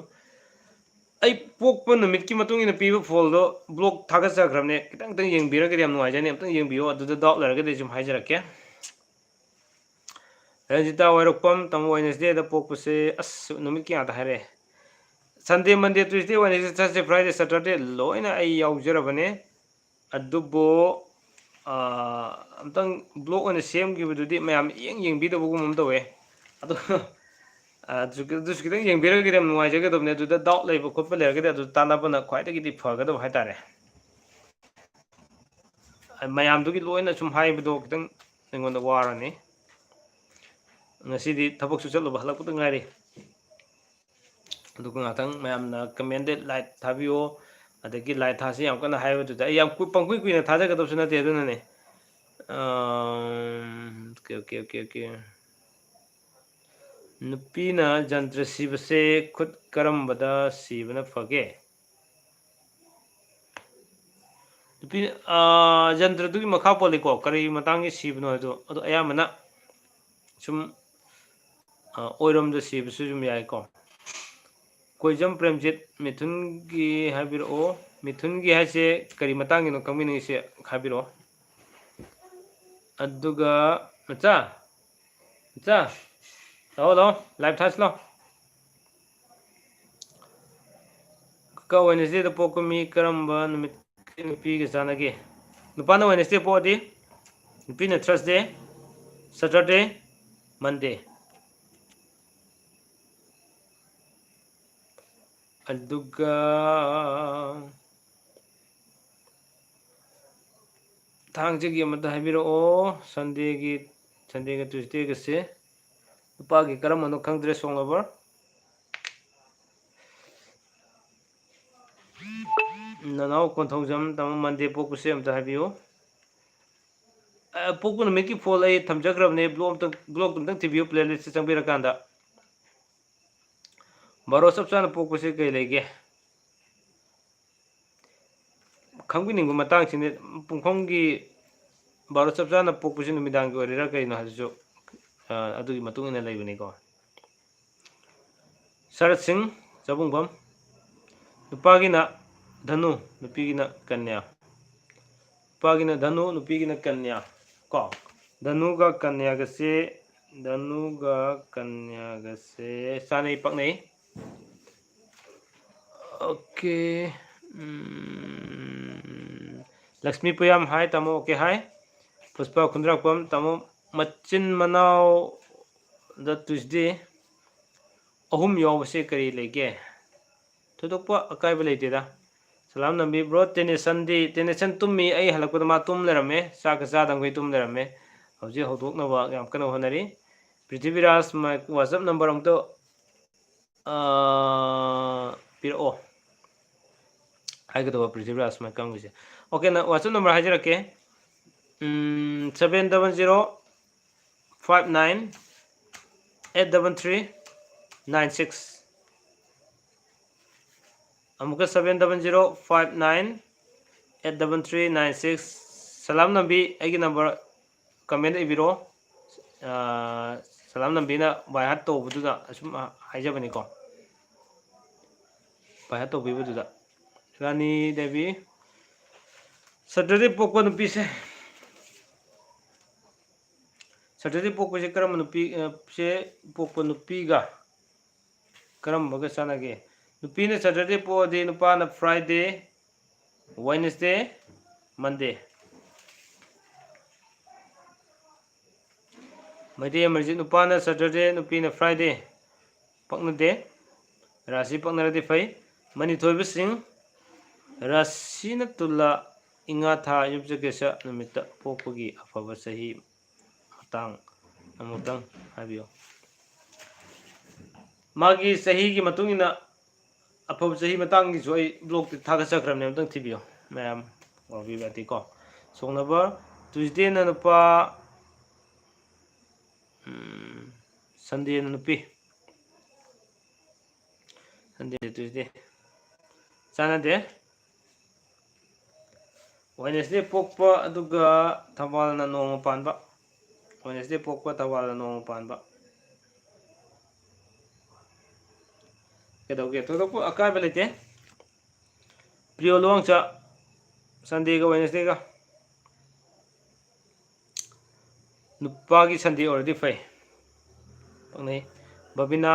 ꯑꯩ ꯄꯣꯛꯄ ꯅꯨꯃꯤꯠꯀꯤ ꯃꯇꯨꯡ ꯏꯟꯅ ꯄꯤꯕ ꯐꯣꯜꯗꯣ ꯕ꯭ꯂꯣꯛ ꯊꯥꯒꯠꯆꯈ꯭ꯔꯕꯅꯦ, ꯈꯤꯇꯪ ꯈꯤꯇꯪ ꯌꯦꯡꯕꯤꯔꯒꯗꯤ ꯌꯥꯝ ꯅꯨꯡꯉꯥꯏꯖꯅꯤ꯫ ꯑꯝꯇꯪ ꯌꯦꯡꯕꯤꯌꯣ, ꯑꯗꯨꯗ ꯗꯥꯎꯠ ꯂꯩꯔꯒꯗꯤ ꯑꯩ ꯁꯨꯝ ꯍꯥꯏꯖꯔꯛꯀꯦ꯫ ꯔꯟꯖꯤꯇꯥ ꯋꯥꯏꯔꯣꯛꯄꯝ, ꯇꯥꯃꯣ, ꯋꯦꯅꯁꯗꯦꯗ ꯄꯣꯛꯄꯁꯦ, ꯑꯁ, ꯅꯨꯃꯤꯠ ꯀꯌꯥꯗ ꯍꯥꯏꯔꯛꯑꯦ? Sunday, Monday, Tuesday, Wednesday, Thursday, Friday, Saturday ꯂꯣꯏꯅ ꯑꯩ ꯌꯥꯎꯖꯔꯕꯅꯦ꯫ ꯑꯗꯨꯕꯨ, ꯑꯥ, ꯑꯝꯇꯪ ꯕ꯭ꯂꯣꯛ ꯑꯣꯏꯅ ꯁꯦꯝꯈꯤꯕꯗꯨꯗꯤ ꯃꯌꯥꯝ ꯏꯌꯦꯡ ꯌꯦꯡꯕꯤꯗꯕꯒꯨꯝ ꯑꯃ ꯇꯧꯋꯦ꯫ ꯑꯗꯣ, ꯑꯗꯨꯁꯨ, ꯑꯗꯨꯁꯨ ꯈꯤꯇꯪ ꯌꯦꯡꯕꯤꯔꯒꯗꯤ ꯌꯥꯝ ꯅꯨꯡꯉꯥꯏꯖꯒꯗꯕꯅꯦ꯫ ꯑꯗꯨꯗ ꯗꯥꯎꯠ ꯂꯩꯕ ꯈꯣꯠꯄ ꯂꯩꯔꯒꯗꯤ ꯑꯗꯨ ꯇꯥꯟꯅꯕꯅ ꯈ꯭ꯋꯥꯏꯗꯒꯤꯗꯤ ꯐꯒꯗꯕ ꯍꯥꯏꯇꯥꯔꯦ꯫ ꯃꯌꯥꯝꯗꯨꯒꯤ ꯂꯣꯏꯅ ꯁꯨꯝ ꯍꯥꯏꯕꯗꯣ ꯈꯤꯇꯪ ꯑꯩꯉꯣꯟꯗ ꯋꯥꯔꯅꯤ꯫ ꯉꯁꯤꯗꯤ ꯊꯕꯛꯁꯨ ꯆꯠꯂꯨꯕ ꯍꯜꯂꯛꯄꯗ ꯉꯥꯏꯔꯤ꯫ ꯑꯗꯨꯒ ꯉꯥꯛꯇꯪ ꯃꯌꯥꯝꯅ comment, like ꯊꯥꯕꯤꯌꯣ꯫ ꯑꯗꯒꯤ ꯂꯥꯏ ꯊꯥꯁꯤ ꯌꯥꯝ ꯀꯟꯅ ꯍꯥꯏꯕꯗꯨꯗ ꯑꯩ ꯌꯥꯝ ꯀꯨꯏ-, ꯄꯪꯀꯨꯏ ꯀꯨꯏꯅ ꯊꯥꯖꯒꯗꯕꯁꯨ ꯅꯠꯇꯦ, ꯑꯗꯨꯅꯅꯦ꯫ ꯑꯥꯝ, okay, okay, okay, okay. ꯅꯨꯄꯤꯅ ꯖꯟꯇ꯭ꯔ ꯁꯤꯕꯁꯦ ꯈꯨꯠ ꯀꯔꯝꯕꯗ ꯁꯤꯕꯅ ꯐꯒꯦ? ꯅꯨꯄꯤ, ꯑꯥ, ꯖꯟꯇ꯭ꯔꯗꯨꯒꯤ ꯃꯈꯥ ꯄꯣꯜꯂꯤꯀꯣ, ꯀꯔꯤ ꯃꯇꯥꯡꯒꯤ ꯁꯤꯕꯅꯣ ꯍꯥꯏꯗꯣ꯫ ꯑꯗꯣ ꯑꯌꯥꯝꯕꯅ ꯁꯨꯝ, ꯑꯥ, ꯑꯣꯏꯔꯣꯝꯗ ꯁꯤꯕꯁꯨ ꯑꯗꯨꯝ ꯌꯥꯏꯀꯣ꯫ ꯀꯣꯏꯖꯝ ꯄ꯭ꯔꯦꯝꯖꯤꯠ, ꯃꯤꯊꯨꯟꯒꯤ ꯍꯥꯏꯕꯤꯔꯛꯑꯣ꯫ ꯃꯤꯊꯨꯟꯒꯤ ꯍꯥꯏꯁꯦ ꯀꯔꯤ ꯃꯇꯥꯡꯒꯤꯅꯣ ꯈꯪꯕꯤꯅꯤꯡꯉꯤꯁꯦ ꯍꯥꯏꯕꯤꯔꯛꯑꯣ꯫ ꯑꯗꯨꯒ ꯃꯆꯥ, ꯃꯆꯥ, ꯂꯥꯛꯑꯣ, ꯂꯥꯛꯑꯣ, live ꯊꯥꯁꯤ ꯂꯥꯛꯑꯣ꯫ ꯀꯀꯥ, Wednesdayꯗ ꯄꯣꯛꯄ ꯃꯤ ꯀꯔꯝꯕ ꯅꯨꯃꯤꯠꯀꯤ ꯅꯨꯄꯤꯒ ꯆꯥꯟꯅꯒꯦ? ꯅꯨꯄꯥꯅ Wednesday ꯄꯣꯛꯑꯗꯤ, ꯅꯨꯄꯤꯅ Thursday, Saturday, Monday꯫ ꯑꯗꯨꯒ ꯊꯥꯡꯖꯒꯤ ꯑꯃꯇ ꯍꯥꯏꯕꯤꯔꯛꯑꯣ꯫ Sundayꯒꯤ, Sundayꯒ Tuesdayꯒꯁꯦ ꯅꯨꯄꯥꯒꯤ ꯀꯔꯝꯕꯅꯣ ꯈꯪꯗ꯭ꯔꯦ, song lover꯫ ꯅꯅꯥꯎ ꯀꯣꯟꯊꯧꯖꯝ, ꯇꯥꯃꯣ, Monday ꯄꯣꯛꯄꯁꯦ ꯑꯝꯇ ꯍꯥꯏꯕꯤꯌꯨ꯫ ꯑ, ꯄꯣꯛꯄ ꯅꯨꯃꯤꯠꯀꯤ ꯐꯣꯜ ꯑꯩ ꯊꯝꯖꯈ꯭ꯔꯕꯅꯦ, vlog ꯑꯝꯇꯪ, vlogꯇꯣ ꯑꯝꯇꯪ ꯊꯤꯕꯤꯌꯨ, playlistꯇ ꯆꯪꯕꯤꯔꯀꯥꯟꯗ꯫ ꯕꯥꯔꯣ ꯆꯞ ꯆꯥꯅ ꯄꯣꯛꯄꯁꯦ ꯀꯩ ꯂꯩꯒꯦ? ꯈꯪꯕꯤꯅꯤꯡꯕ ꯃꯇꯥꯡꯁꯤꯅꯤ, ꯄꯨꯡꯐꯝꯒꯤ ꯕꯥꯔꯣ ꯆꯞ ꯆꯥꯅ ꯄꯣꯛꯄꯁꯤ ꯅꯨꯃꯤꯗꯥꯡꯒꯤ ꯑꯣꯏꯔꯤꯔꯥ ꯀꯩꯅꯣ ꯍꯥꯏꯕꯁꯨ, ꯑ, ꯑꯗꯨꯒꯤ ꯃꯇꯨꯡ ꯏꯟꯅ ꯂꯩꯕꯅꯤꯀꯣ꯫ ꯁꯔꯠ ꯁꯤꯡ, ꯆꯥꯕꯨꯡꯕꯝ꯫ ꯅꯨꯄꯥꯒꯤꯅ ꯙꯅꯨ, ꯅꯨꯄꯤꯒꯤꯅ ꯀꯟꯌꯥ꯫ ꯅꯨꯄꯥꯒꯤꯅ ꯙꯅꯨ, ꯅꯨꯄꯤꯒꯤꯅ ꯀꯟꯌꯥ꯫ ꯀꯣ, ꯙꯅꯨꯒ ꯀꯟꯌꯥꯒꯁꯦ, ꯙꯅꯨꯒ ꯀꯟꯌꯥꯒꯁꯦ ꯆꯥꯅꯩ, ꯄꯛꯅꯩ꯫ Okay, ꯎꯝ, ꯂꯛꯁꯃꯤ ꯄꯨꯌꯥꯝ, hi ꯇꯥꯃꯣ, okay, hi꯫ ꯄꯨꯁꯄꯥ ꯈꯨꯟꯗ꯭ꯔꯥꯛꯄꯝ, ꯇꯥꯃꯣ, ꯃꯆꯤꯟ ꯃꯅꯥꯎꯗ Tuesday ꯑꯍꯨꯝ ꯌꯥꯎꯕꯁꯦ ꯀꯔꯤ ꯂꯩꯒꯦ? ꯊꯣꯏꯗꯣꯛꯄ ꯑꯀꯥꯏꯕ ꯂꯩꯇꯦꯗ꯫ ꯁꯂꯥꯝ ꯅꯝꯕꯤ꯫ Bro, ꯇꯦꯅꯤꯁꯟꯗꯤ? ꯇꯦꯅꯤꯁꯟ ꯇꯨꯝꯃꯤ, ꯑꯩ ꯍꯜꯂꯛꯄꯗ ꯃꯥ ꯇꯨꯝ ꯂꯩꯔꯝꯃꯦ, ꯆꯥꯛꯀ ꯆꯥꯗꯕꯈꯩ ꯇꯨꯝ ꯂꯩꯔꯝꯃꯦ꯫ ꯍꯧꯖꯤꯛ ꯍꯧꯗꯣꯛꯅꯕ ꯌꯥꯝ ꯀꯟꯅ ꯍꯣꯠꯅꯔꯤ꯫ ꯄ꯭ꯔꯤꯊꯤꯕꯤꯔꯥꯖ, my WhatsApp number ꯑꯃꯨꯛꯇ, ꯑꯥ, ꯄꯤꯔꯛꯑꯣ꯫ ꯍꯥꯏꯒꯗꯕ ꯄ꯭ꯔꯤꯊꯤꯕꯤꯔꯥꯖ ꯁꯨꯃꯥꯏꯅ ꯀꯝꯒꯤꯁꯦ꯫ Okay, ꯅ WhatsApp number ꯍꯥꯏꯖꯔꯛꯀꯦ꯫ ꯎꯝ, seven double zero five nine eight double three nine six꯫ ꯑꯃꯨꯛꯀ seven double zero five nine eight double three nine six꯫ ꯁꯂꯥꯝ ꯅꯝꯕꯤ ꯑꯩꯒꯤ number comment ꯏꯕꯤꯔꯣ꯫ Ah, Salam ꯅꯝꯕꯤꯅ by heart ꯇꯧꯕꯗꯨꯗ ꯑꯁꯨꯝ ꯍꯥꯏꯖꯕꯅꯤꯀꯣ꯫ By heart ꯇꯧꯕꯤꯕꯗꯨꯗ꯫ Rani Devi, Saturday ꯄꯣꯛꯄ ꯅꯨꯄꯤꯁꯦ, Saturday ꯄꯣꯛꯄꯁꯦ ꯀꯔꯝꯕ ꯅꯨꯄꯤ, ꯑ, ꯁꯦ ꯄꯣꯛꯄ ꯅꯨꯄꯤꯒ ꯀꯔꯝꯕꯒ ꯆꯥꯟꯅꯒꯦ? ꯅꯨꯄꯤꯅ Saturday ꯄꯣꯛꯑꯗꯤ ꯅꯨꯄꯥꯅ Friday, Wednesday, Monday꯫ Meitei Amarjeet, ꯅꯨꯄꯥꯅ Saturday, ꯅꯨꯄꯤꯅ Friday꯫ ꯄꯛꯅꯗꯦ꯫ ꯔꯥꯁꯤ ꯄꯛꯅꯔꯗꯤ ꯐꯩ꯫ ꯃꯅꯤꯊꯣꯏꯕ ꯁꯤꯡ, ꯔꯥꯁꯤꯅ ꯇꯨꯂꯥ, ꯏꯉꯥ ꯊꯥ, ꯌꯨꯝꯖꯀꯩꯁ ꯅꯨꯃꯤꯠꯇ ꯄꯣꯛꯄꯒꯤ ꯑꯐꯕ ꯆꯍꯤ ꯃꯇꯥꯡ ꯑꯃꯨꯛꯇꯪ ꯍꯥꯏꯕꯤꯌꯨ꯫ ꯃꯥꯒꯤ ꯆꯍꯤꯒꯤ ꯃꯇꯨꯡ ꯏꯟꯅ ꯑꯐꯕ ꯆꯍꯤ ꯃꯇꯥꯡꯒꯤꯁꯨ ꯑꯩ vlogꯇ ꯊꯥꯒꯠꯆꯈ꯭ꯔꯕꯅꯦ, ꯑꯃꯨꯛꯇꯪ ꯊꯤꯕꯤꯌꯨ ꯃꯌꯥꯝ꯫ ꯋꯥꯕꯤꯕꯗꯤꯀꯣ꯫ ꯁꯣꯛꯅꯕ Tuesdayꯅ ꯅꯨꯄꯥ, ꯎꯝ, Sundayꯅ ꯅꯨꯄꯤ꯫ Sunday, Tuesday꯫ ꯆꯥꯟꯅꯗꯦ꯫ Wednesday ꯄꯣꯛꯄ ꯑꯗꯨꯒ ꯊꯧꯕꯥꯜꯅ ꯅꯣꯡꯃ ꯄꯥꯟꯕ꯫ Wednesday ꯄꯣꯛꯄ, ꯊꯧꯕꯥꯜꯅ ꯅꯣꯡꯃ ꯄꯥꯟꯕ꯫ ꯀꯩꯗꯧꯒꯦ? ꯊꯣꯏꯗꯣꯛꯄ ꯑꯀꯥꯏꯕ ꯂꯩꯇꯦ꯫ ꯄ꯭ꯔꯤꯌꯣ ꯂꯨꯋꯥꯡꯆꯥ, Sundayꯒ Wednesdayꯒ꯫ ꯅꯨꯄꯥꯒꯤ Sunday ꯑꯣꯏꯔꯗꯤ ꯐꯩ꯫ ꯄꯛꯅꯩ꯫ ꯕꯕꯤꯅꯥ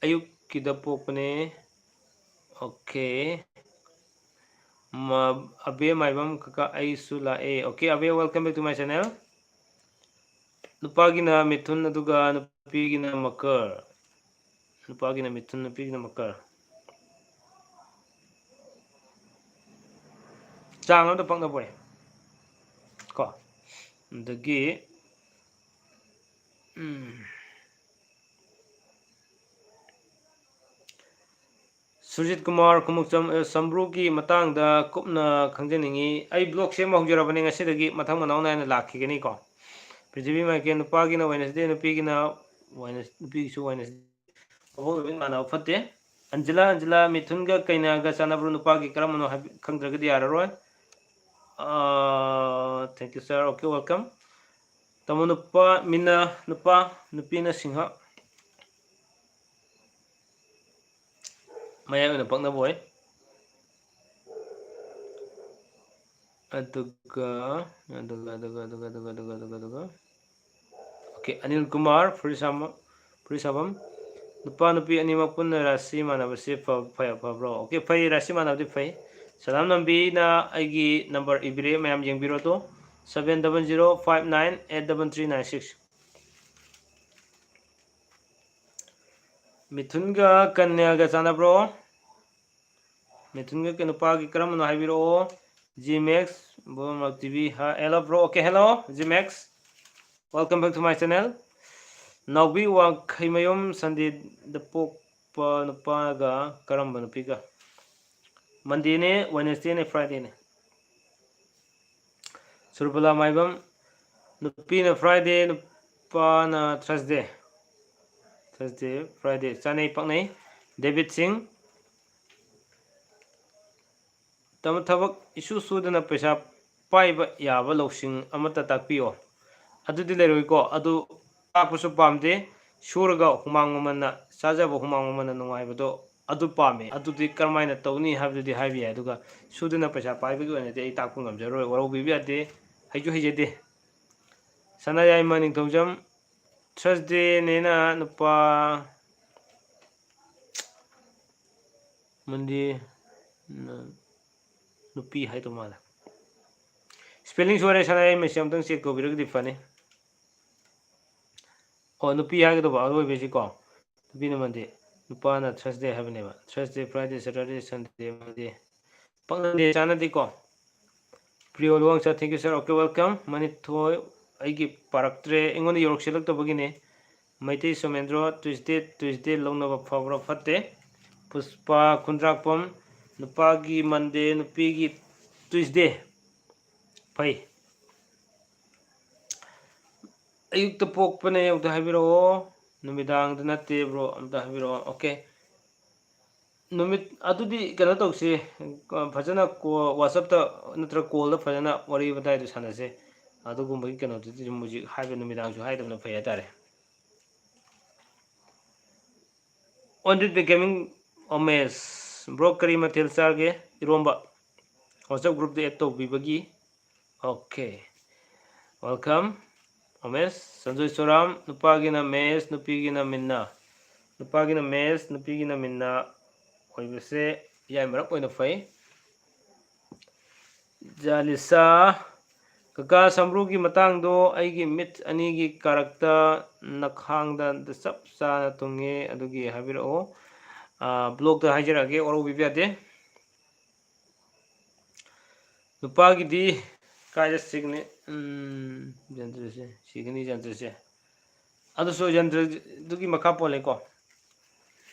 ꯑꯌꯨꯛꯀꯤꯗ ꯄꯣꯛꯄꯅꯦ꯫ Okay꯫ ꯃ-, ꯑꯕꯦ ꯃꯥꯏꯕꯝ ꯀꯀꯥ, ꯑꯩꯁꯨ ꯂꯥꯛꯑꯦ꯫ Okay, Abey, welcome back to my channel꯫ ꯅꯨꯄꯥꯒꯤꯅ ꯃꯤꯊꯨꯟ, ꯑꯗꯨꯒ ꯅꯨꯄꯤꯒꯤꯅ ꯃꯀꯔ꯫ ꯅꯨꯄꯥꯒꯤꯅ ꯃꯤꯊꯨꯟ, ꯅꯨꯄꯤꯒꯤꯅ ꯃꯀꯔ꯫ ꯆꯥꯡ ꯑꯃꯗ ꯄꯛꯅꯕ ꯑꯣꯏ꯫ ꯀꯣ꯫ ꯑꯗꯒꯤ, ꯎꯝ꯫ ꯁꯨꯔꯖꯤꯠ ꯀꯨꯃꯥꯔ ꯈꯣꯡꯎꯞꯆꯝ, ꯑ, ꯁꯝꯕ꯭ꯔꯨꯒꯤ ꯃꯇꯥꯡꯗ ꯀꯨꯞꯅ ꯈꯪꯖꯅꯤꯡꯉꯤ꯫ ꯑꯩ blog ꯁꯦꯝꯕ ꯍꯧꯖꯔꯕꯅꯤ, ꯉꯁꯤꯗꯒꯤ ꯃꯊꯪ ꯃꯅꯥꯎ ꯅꯥꯏꯅ ꯂꯥꯛꯈꯤꯒꯅꯤꯀꯣ꯫ ꯄ꯭ꯔꯤꯊꯤꯕꯤ ꯃꯥꯏꯀꯦꯜ, ꯅꯨꯄꯥꯒꯤꯅ Wednesday, ꯅꯨꯄꯤꯒꯤꯅ Wednes-, ꯅꯨꯄꯤꯒꯤꯁꯨ Wednesday꯫ ꯃꯑꯣꯡ ꯂꯣꯏꯅ ꯃꯥꯟꯅꯕ ꯐꯠꯇꯦ꯫ ꯑꯟꯖꯂꯥ, ꯑꯟꯖꯂꯥ, ꯃꯤꯊꯨꯟꯒ ꯀꯩꯅꯥꯒ ꯆꯥꯟꯅꯕ꯭ꯔꯣ? ꯅꯨꯄꯥꯒꯤ ꯀꯔꯝꯕꯅꯣ ꯍꯥꯏꯕ ꯈꯪꯗ꯭ꯔꯒꯗꯤ ꯌꯥꯔꯔꯣꯏ꯫ ꯑꯥ, thank you, sir. Okay, welcome. ꯇꯥꯃꯣ ꯅꯨꯄꯥ, ꯃꯤꯅ ꯅꯨꯄꯥ, ꯅꯨꯄꯤꯅ ꯁꯤꯡꯍ꯫ ꯃꯌꯥꯏ ꯑꯣꯏꯅ ꯄꯛꯅꯕ ꯑꯣꯏ꯫ ꯑꯗꯨꯒ, ꯑꯗꯨꯒ, ꯑꯗꯨꯒ, ꯑꯗꯨꯒ, ꯑꯗꯨꯒ, ꯑꯗꯨꯒ, ꯑꯗꯨꯒ, ꯑꯗꯨꯒ, ꯑꯗꯨꯒ꯫ Okay, ꯑꯅꯤꯜ ꯀꯨꯃꯥꯔ, ꯐꯨꯔꯤꯁꯥꯃ-, ꯐꯨꯔꯤꯁꯥꯕꯝ꯫ ꯅꯨꯄꯥ ꯅꯨꯄꯤ ꯑꯅꯤꯃꯛ ꯄꯨꯟꯅ ꯔꯥꯁꯤ ꯃꯥꯟꯅꯕꯁꯤ ꯐ-, ꯐ-, ꯐꯕ꯭ꯔꯣ? Okay, ꯐꯩ, ꯔꯥꯁꯤ ꯃꯥꯟꯅꯕꯗꯤ ꯐꯩ꯫ ꯁꯂꯥꯝ ꯅꯝꯕꯤꯅ ꯑꯩꯒꯤ number ꯏꯕꯤꯔꯦ, ꯃꯌꯥꯝ ꯌꯦꯡꯕꯤꯔꯣ ꯑꯗꯣ, seven double zero five nine eight double three nine six꯫ ꯃꯤꯊꯨꯟꯒ ꯀꯟꯌꯥꯒ ꯆꯥꯟꯅꯕ꯭ꯔꯣ? ꯃꯤꯊꯨꯟꯒ ꯀ-, ꯅꯨꯄꯥꯒꯤ ꯀꯔꯝꯕꯅꯣ ꯍꯥꯏꯕꯤꯔꯛꯑꯣ꯫ G Max, bomb T V, ꯍꯥ, hello bro, okay, hello, G Max, welcome back to my channel. ꯅꯥꯎꯕꯤ ꯋꯥꯡꯈꯩꯃꯌꯨꯝ, Sunday ꯗ ꯄꯣꯛꯄ ꯅꯨꯄꯥꯒ ꯀꯔꯝꯕ ꯅꯨꯄꯤꯒ? Monday ꯅꯦ, Wednesday ꯅꯦ, Friday ꯅꯦ꯫ ꯁꯨꯔꯕꯂꯥ ꯃꯥꯏꯕꯝ, ꯅꯨꯄꯤꯅ Friday, ꯅꯨꯄꯥꯅ Thursday꯫ Thursday, Friday, ꯆꯥꯅꯩ, ꯄꯛꯅꯩ꯫ ꯗꯦꯕꯤꯠ ꯁꯤꯡ, ꯇꯥꯃꯣ, ꯊꯕꯛ ꯏꯁꯨ ꯁꯨꯗꯅ ꯄꯩꯁꯥ ꯄꯥꯏꯕ ꯌꯥꯕ ꯂꯧꯁꯤꯡ ꯑꯃꯠꯇ ꯇꯥꯛꯄꯤꯌꯣ꯫ ꯑꯗꯨꯗꯤ ꯂꯩꯔꯣꯏꯀꯣ, ꯑꯗꯨ ꯇꯥꯛꯄꯁꯨ ꯄꯥꯝꯗꯦ꯫ ꯁꯨꯔꯒ ꯍꯨꯃꯥꯡ ꯃꯃꯜꯅ, ꯆꯥꯖꯕ ꯍꯨꯃꯥꯡ ꯃꯃꯜꯅ ꯅꯨꯡꯉꯥꯏꯕꯗꯣ ꯑꯗꯨ ꯄꯥꯝꯃꯦ꯫ ꯑꯗꯨꯗꯤ ꯀꯔꯝꯍꯥꯏꯅ ꯇꯧꯅꯤ ꯍꯥꯏꯕꯗꯨꯗꯤ ꯍꯥꯏꯕ ꯌꯥꯏ, ꯑꯗꯨꯒ ꯁꯨꯗꯅ ꯄꯩꯁꯥ ꯄꯥꯏꯕꯒꯤ ꯑꯣꯏꯅꯗꯤ ꯑꯩ ꯇꯥꯛꯄ ꯉꯝꯖꯔꯣꯏ, ꯋꯥꯔꯧꯕꯤꯕ ꯌꯥꯗꯦ, ꯍꯩꯁꯨ ꯍꯩꯖꯗꯦ꯫ ꯁꯅꯥꯌꯥꯏꯃ ꯅꯤꯡꯊꯧꯖꯝ, Thursday ꯅꯦꯅ ꯅꯨꯄꯥ, Monday ꯅ ꯅꯨꯄꯤ ꯍꯥꯏꯗꯧ ꯃꯥꯜꯂꯦ꯫ Spelling ꯁꯣꯏꯔꯦ, ꯁꯅꯥꯌꯥꯏꯃꯁꯤ ꯑꯝꯇꯪ check ꯇꯧꯕꯤꯔꯒꯗꯤ ꯐꯅꯤ꯫ ꯑꯣ, ꯅꯨꯄꯤ ꯍꯥꯏꯒꯗꯧꯕ ꯑꯔꯣꯏꯕꯁꯤꯀꯣ, ꯅꯨꯄꯤꯅ Monday, ꯅꯨꯄꯥꯅ Thursday ꯍꯥꯏꯕꯅꯦꯕ꯫ Thursday, Friday, Saturday, Sunday, Monday꯫ ꯄꯛꯅꯗꯦ, ꯆꯥꯟꯅꯗꯦꯀꯣ꯫ ꯄ꯭ꯔꯤꯌꯣ ꯂꯨꯋꯥꯡꯆꯥ, thank you sir, okay, welcome꯫ ꯃꯅꯤꯊꯣꯏ, ꯑꯩꯒꯤ ꯄꯥꯔꯛꯇ꯭ꯔꯦ, ꯑꯩꯉꯣꯟꯗ ꯌꯧꯔꯛꯁꯤꯜꯂꯛꯇꯕꯒꯤꯅꯦ꯫ ꯃꯩꯇꯩ ꯁꯣꯃꯦꯟꯗ꯭ꯔꯣ, Tuesday, Tuesday ꯂꯧꯅꯕ ꯐꯕ꯭ꯔꯥ ꯐꯠꯇꯦ? ꯄꯨꯁꯄꯥ ꯈꯨꯟꯗ꯭ꯔꯥꯛꯄꯝ, ꯅꯨꯄꯥꯒꯤ Monday, ꯅꯨꯄꯤꯒꯤ Tuesday꯫ ꯐꯩ꯫ ꯑꯌꯨꯛꯇ ꯄꯣꯛꯄꯅꯦ ꯑꯝꯇ ꯍꯥꯏꯕꯤꯔꯛꯑꯣ, ꯅꯨꯃꯤꯗꯥꯡꯗ ꯅꯠꯇꯦ bro, ꯑꯝꯇ ꯍꯥꯏꯕꯤꯔꯛꯑꯣ꯫ Okay, ꯅꯨꯃꯤꯠ ꯑꯗꯨꯗꯤ ꯀꯩꯅꯣ ꯇꯧꯁꯤ, ꯐꯖꯅ WhatsApp-ꯇ ꯅꯠꯇ꯭ꯔꯒ call-ꯗ ꯐꯖꯅ ꯋꯥꯔꯤ ꯋꯥꯇꯥꯏꯗꯨ ꯁꯥꯟꯅꯁꯦ꯫ ꯑꯗꯨꯒꯨꯝꯕꯒꯤ ꯀꯩꯅꯣꯗꯨꯗꯤ ꯑꯗꯨꯝ ꯍꯧꯖꯤꯛ ꯍꯥꯏꯕ, ꯅꯨꯃꯤꯗꯥꯡꯁꯨ ꯍꯥꯏꯗꯕꯅ ꯐꯩ ꯍꯥꯏꯇꯥꯔꯦ꯫ On the Gaming Omesh, bro, ꯀꯔꯤ ꯃꯊꯦꯜ ꯆꯥꯔꯒꯦ? ꯏꯔꯣꯝꯕ꯫ WhatsApp group-ꯇ add ꯇꯧꯕꯤꯕꯒꯤ꯫ Okay, welcome꯫ Omesh, Sanjoy ꯁꯣꯔꯥꯝ, ꯅꯨꯄꯥꯒꯤꯅ ꯃꯦꯁ, ꯅꯨꯄꯤꯒꯤꯅ ꯃꯤꯟꯅꯥ꯫ ꯅꯨꯄꯥꯒꯤꯅ ꯃꯦꯁ, ꯅꯨꯄꯤꯒꯤꯅ ꯃꯤꯟꯅꯥ ꯑꯣꯏꯕꯁꯦ ꯌꯥꯏ ꯃꯔꯛ ꯑꯣꯏꯅ ꯐꯩ꯫ ꯖꯥꯂꯤꯁꯥ, ꯀꯀꯥ ꯁꯝꯕ꯭ꯔꯨꯒꯤ ꯃꯇꯥꯡꯗꯣ ꯑꯩꯒꯤ ꯃꯤꯠ ꯑꯅꯤꯒꯤ ꯀꯥꯔꯛꯇ ꯅꯈꯥꯡꯗ ꯆꯞ ꯆꯥꯅ ꯊꯨꯡꯉꯦ, ꯑꯗꯨꯒꯤ ꯍꯥꯏꯕꯤꯔꯛꯑꯣ꯫ ꯑꯥ, blog-ꯇ ꯍꯥꯏꯖꯔꯛꯑꯒꯦ, ꯋꯥꯔꯧꯕꯤꯕ ꯌꯥꯗꯦ꯫ ꯅꯨꯄꯥꯒꯤꯗꯤ ꯀꯥꯏꯗ ꯁꯤꯒꯅꯤ? ꯎꯝ, ꯖꯟꯇ꯭ꯔꯁꯦ, ꯁꯤꯒꯅꯤ ꯖꯟꯇ꯭ꯔꯁꯦ꯫ ꯑꯗꯨꯁꯨ ꯖꯟꯇ꯭ꯔꯗꯨꯒꯤ ꯃꯈꯥ ꯄꯣꯜꯂꯦꯀꯣ꯫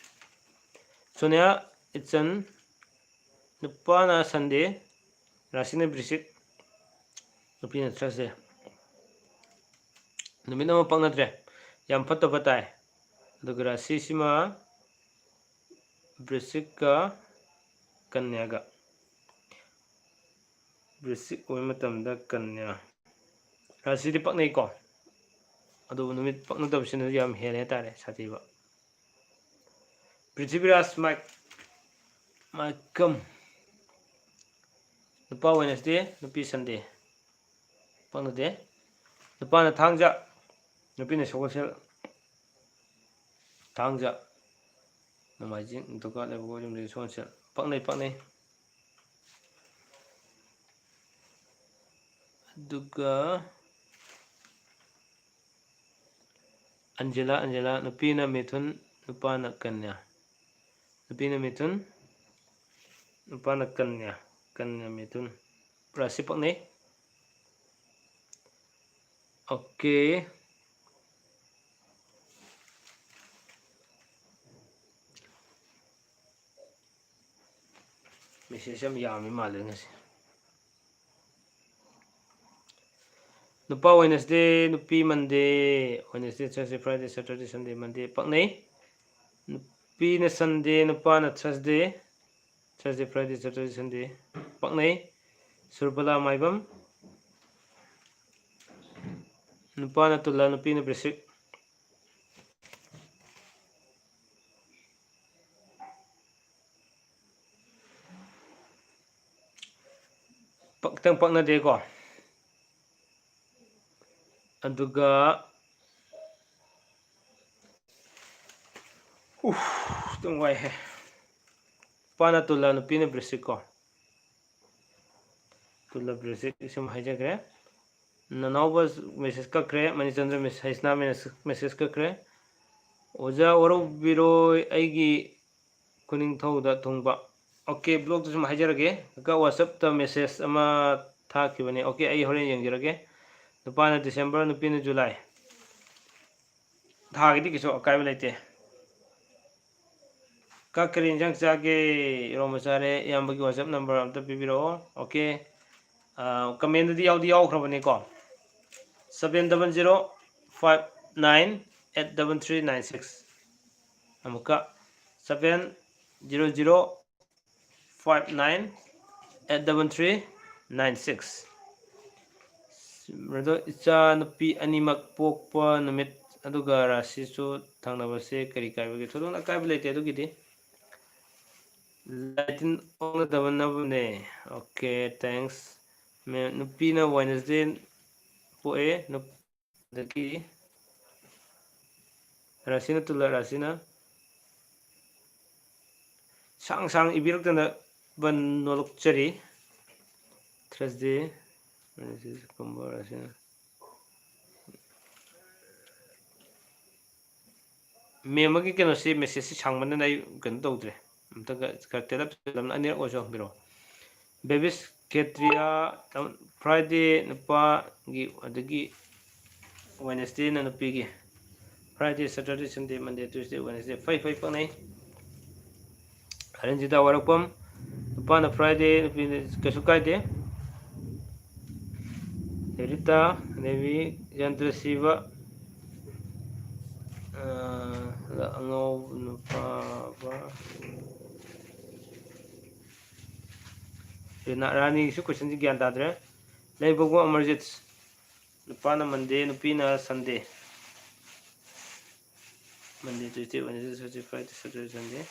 ꯁꯣꯅꯤꯌꯥ ꯏꯆꯟ, ꯅꯨꯄꯥꯅ Sunday, ꯔꯥꯁꯤꯅ ꯕ꯭ꯔꯤꯁꯤꯛ, ꯅꯨꯄꯤꯅ Thursday꯫ ꯅꯨꯃꯤꯠ ꯑꯃ ꯄꯛꯅꯗ꯭ꯔꯦ, ꯌꯥꯝ ꯐꯠꯇꯕ ꯇꯥꯏ꯫ ꯑꯗꯨꯒ ꯔꯥꯁꯤꯁꯤꯃ ꯕ꯭ꯔꯤꯁꯤꯛꯀ ꯀꯟꯌꯥꯒ꯫ ꯕ꯭ꯔꯤꯁꯤꯛ ꯑꯣꯏꯕ ꯃꯇꯝꯗ ꯀꯟꯌꯥ꯫ ꯔꯥꯁꯤꯗꯤ ꯄꯛꯅꯩꯀꯣ, ꯑꯗꯨꯕꯨ ꯅꯨꯃꯤꯠ ꯄꯛꯅꯗꯕꯁꯤꯅ ꯌꯥꯝ ꯍꯦꯜꯂꯦ ꯍꯥꯏꯇꯥꯔꯦ ꯁꯥꯊꯤꯕ꯫ ꯄ꯭ꯔꯤꯊꯤꯕꯤꯔꯥꯖ ꯃꯥꯏꯛ-, ꯃꯥꯏꯀꯝ꯫ ꯅꯨꯄꯥ Wednesday, ꯅꯨꯄꯤ Sunday꯫ ꯄꯛꯅꯗꯦ꯫ ꯅꯨꯄꯥꯅ ꯊꯥꯡꯖ, ꯅꯨꯄꯤꯅ ꯁꯒꯣꯜꯁꯦꯜ꯫ ꯊꯥꯡꯖ, ꯅꯣꯡꯃꯥꯏꯖꯤꯡ, ꯅꯤꯡꯊꯧꯀꯥꯕ, ꯂꯩꯕꯥꯛꯄꯣꯛꯄ, ꯌꯨꯝꯖꯀꯩꯁ, ꯁꯒꯣꯜꯁꯦꯜ꯫ ꯄꯛꯅꯩ, ꯄꯛꯅꯩ꯫ ꯑꯗꯨꯒ ꯑꯟꯖꯦꯂꯥ, ꯑꯟꯖꯦꯂꯥ, ꯅꯨꯄꯤꯅ ꯃꯤꯊꯨꯟ, ꯅꯨꯄꯥꯅ ꯀꯟꯌꯥ꯫ ꯅꯨꯄꯤꯅ ꯃꯤꯊꯨꯟ, ꯅꯨꯄꯥꯅ ꯀꯟꯌꯥ꯫ ꯀꯟꯌꯥ, ꯃꯤꯊꯨꯟ꯫ ꯔꯥꯁꯤ ꯄꯛꯅꯩ꯫ Okay꯫ ꯃꯦꯁꯦꯖ ꯌꯥꯝ ꯌꯥꯝꯃꯤ ꯃꯥꯜꯂꯦ ꯉꯁꯤ꯫ ꯅꯨꯄꯥ Wednesday, ꯅꯨꯄꯤ Monday, Wednesday, Thursday, Friday, Saturday, Sunday, Monday ꯄꯛꯅꯩ꯫ ꯅꯨꯄꯤꯅ Sunday, ꯅꯨꯄꯥꯅ Thursday, Thursday, Friday, Saturday, Sunday ꯄꯛꯅꯩ꯫ Surbala ꯃꯥꯏꯕꯝ꯫ ꯅꯨꯄꯥꯅ ꯇꯨꯂꯥ, ꯅꯨꯄꯤꯅ ꯕ꯭ꯔꯤꯁꯤꯛ꯫ ꯄꯛꯇꯪ ꯄꯛꯅꯗꯦꯀꯣ꯫ ꯑꯗꯨꯒ, ꯎꯐ, ꯑꯗꯨꯝ ꯋꯥꯏꯍꯦ꯫ ꯅꯨꯄꯥꯅ ꯇꯨꯂꯥ, ꯅꯨꯄꯤꯅ ꯕ꯭ꯔꯤꯁꯤꯛ ꯀꯣ꯫ ꯇꯨꯂꯥ ꯕ꯭ꯔꯤꯁꯤꯛ ꯁꯨꯝ ꯍꯥꯏꯖꯈ꯭ꯔꯦ꯫ ꯅꯅꯥꯎꯕ ꯃꯦꯁꯦꯖ ꯀꯛꯈ꯭ꯔꯦ꯫ ꯃꯅꯤꯆꯟꯗ꯭ꯔ ꯃꯦꯁ-, ꯍꯩꯁꯅꯥ ꯃꯦꯁ-, ꯃꯦꯁꯦꯖ ꯀꯛꯈ꯭ꯔꯦ꯫ ꯑꯣꯖꯥ ꯋꯥꯔꯧꯕꯤꯔꯣꯏ, ꯑꯩꯒꯤ ꯈꯨꯅꯤꯡꯊꯧꯗ ꯊꯨꯡꯕ꯫ ꯑꯣꯀꯦ, ꯕ꯭ꯂꯣꯛꯇ ꯁꯨꯝ ꯍꯥꯏꯖꯔꯒꯦ꯫ ꯀꯀꯥ WhatsApp-ꯇ ꯃꯦꯁꯦꯖ ꯑꯃ ꯊꯥꯈꯤꯕꯅꯦ꯫ ꯑꯣꯀꯦ, ꯑꯩ ꯍꯣꯔꯦꯟ ꯌꯦꯡꯖꯔꯒꯦ꯫ ꯅꯨꯄꯥꯅ December, ꯅꯨꯄꯤꯅ July꯫ ꯊꯥꯒꯤꯗꯤ ꯀꯩꯁꯨ ꯑꯀꯥꯏꯕ ꯂꯩꯇꯦ꯫ ꯀꯀꯥ ꯀꯔꯤ ꯏꯟꯖꯥꯡ ꯆꯥꯒꯦ? ꯏꯔꯣꯝꯕ ꯆꯥꯔꯦ꯫ ꯏꯌꯥꯝꯕꯒꯤ WhatsApp number ꯑꯝꯇ ꯄꯤꯕꯤꯔꯛꯑꯣ꯫ ꯑꯣꯀꯦ꯫ ꯑꯥ, comment-ꯇꯗꯤ ꯌꯥꯎꯗꯤ ꯌꯥꯎꯈ꯭ꯔꯕꯅꯤꯀꯣ꯫ Seven double zero five nine eight double three nine six꯫ ꯑꯃꯨꯛꯀ, seven zero zero five nine eight double three nine six꯫ ꯑꯗꯣ ꯏꯆꯥ ꯅꯨꯄꯤ ꯑꯅꯤꯃꯛ ꯄꯣꯛꯄ ꯅꯨꯃꯤꯠ ꯑꯗꯨꯒ ꯔꯥꯁꯤꯁꯨ ꯊꯪꯅꯕꯁꯦ ꯀꯔꯤ ꯀꯥꯏꯕꯒꯦ? ꯊꯣꯏꯗꯣꯛꯅ ꯑꯀꯥꯏꯕ ꯂꯩꯇꯦ ꯑꯗꯨꯒꯤꯗꯤ꯫ ꯂꯥꯏꯇꯤꯟ ꯑꯣꯛꯅꯗꯕꯅꯕꯨꯅꯦ꯫ Okay, thanks꯫ ꯃꯦ-, ꯅꯨꯄꯤꯅ Wednesday ꯄꯣꯛꯑꯦ, ꯅꯨꯞ-, ꯑꯗꯒꯤ ꯔꯥꯁꯤꯅ ꯇꯨꯂꯥ, ꯔꯥꯁꯤꯅ ꯁꯥꯡ ꯁꯥꯡ ꯏꯕꯤꯔꯛꯇꯅ ꯅꯣꯂꯨꯛꯆꯔꯤ꯫ Thursday, Wednesday, ꯀꯨꯝꯕ ꯔꯥꯁꯤꯅ꯫ ꯃꯦꯝ ꯑꯃꯒꯤ ꯀꯩꯅꯣꯁꯤ, ꯃꯦꯁꯦꯖꯁꯤ ꯁꯥꯡꯃꯟꯗꯅ ꯑꯩ ꯀꯩꯅꯣ ꯇꯧꯗ꯭ꯔꯦ꯫ ꯑꯝꯇꯒ ꯈꯔ ꯇꯦꯜꯂꯞ ꯇꯦꯜꯂꯞꯅ ꯑꯅꯤꯔꯛ ꯑꯣꯏꯔꯁꯨ ꯍꯪꯕꯤꯔꯛꯑꯣ꯫ ꯕꯦꯕꯤꯁ ꯈꯦꯇ꯭ꯔꯤꯌꯥ, ꯇꯝ-, Friday ꯅꯨꯄꯥꯒꯤ, ꯑꯗꯒꯤ Wednesday-ꯅ ꯅꯨꯄꯤꯒꯤ꯫ Friday, Saturday, Sunday, Monday, Tuesday, Wednesday꯫ ꯐꯩ, ꯐꯩ, ꯄꯛꯅꯩ꯫ ꯑꯔꯟꯖꯤꯇꯥ ꯋꯥꯔꯛꯄꯝ, ꯅꯨꯄꯥꯅ Friday, ꯅꯨꯄꯤꯅ ꯀꯩꯁꯨ ꯀꯥꯏꯗꯦ꯫ ꯔꯤꯇꯥ, ꯗꯦꯕꯤ, ꯌꯟꯇ꯭ꯔꯁꯤꯕ, ꯑꯉꯧ ꯅꯨꯄꯥꯕ, ꯔꯤꯅꯥ, ꯔꯥꯅꯤꯒꯤꯁꯨ questionꯁꯤ ꯒ꯭ꯌꯥꯟ ꯇꯥꯗ꯭ꯔꯦ꯫ ꯂꯩꯕꯕꯨ ꯑꯃꯔꯖꯤꯠ, ꯅꯨꯄꯥꯅ Monday, ꯅꯨꯄꯤꯅ Sunday꯫ Monday, Tuesday, Wednesday, Thursday, Friday, Saturday, Sunday꯫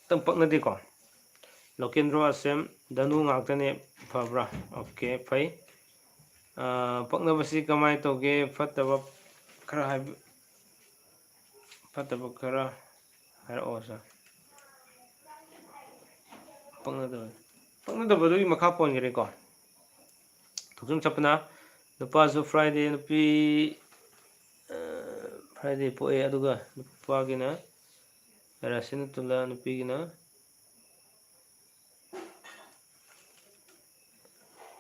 ꯈꯤꯇꯪ ꯄꯛꯅꯗꯦꯀꯣ꯫ ꯂꯣꯀꯦꯟꯗ꯭ꯔꯣ ꯑꯁꯦꯝ, ꯙꯅꯨ ꯉꯥꯛꯇꯅꯦ, ꯐꯕ꯭ꯔꯥ? Okay, ꯐꯩ꯫ ꯑꯥ, ꯄꯛꯅꯕꯁꯤ ꯀꯃꯥꯏꯅ ꯇꯧꯒꯦ? ꯐꯠꯇꯕ ꯈꯔ ꯍꯥꯏꯕ-, ꯐꯠꯇꯕ ꯈꯔ ꯍꯥꯏꯔꯛꯑꯣ sir꯫ ꯄꯛꯅꯗꯕ, ꯄꯛꯅꯗꯕꯗꯨꯒꯤ ꯃꯈꯥ ꯄꯣꯟꯒꯅꯤꯀꯣ꯫ ꯊꯣꯛꯆꯨꯝ ꯁꯄꯅꯥ, ꯅꯨꯄꯥꯁꯨ Friday, ꯅꯨꯄꯤ, ꯑ, Friday ꯄꯣꯛꯑꯦ, ꯑꯗꯨꯒ ꯅꯨꯄꯥꯒꯤꯅ ꯔꯥꯁꯤꯅ ꯇꯨꯂꯥ, ꯅꯨꯄꯤꯒꯤꯅ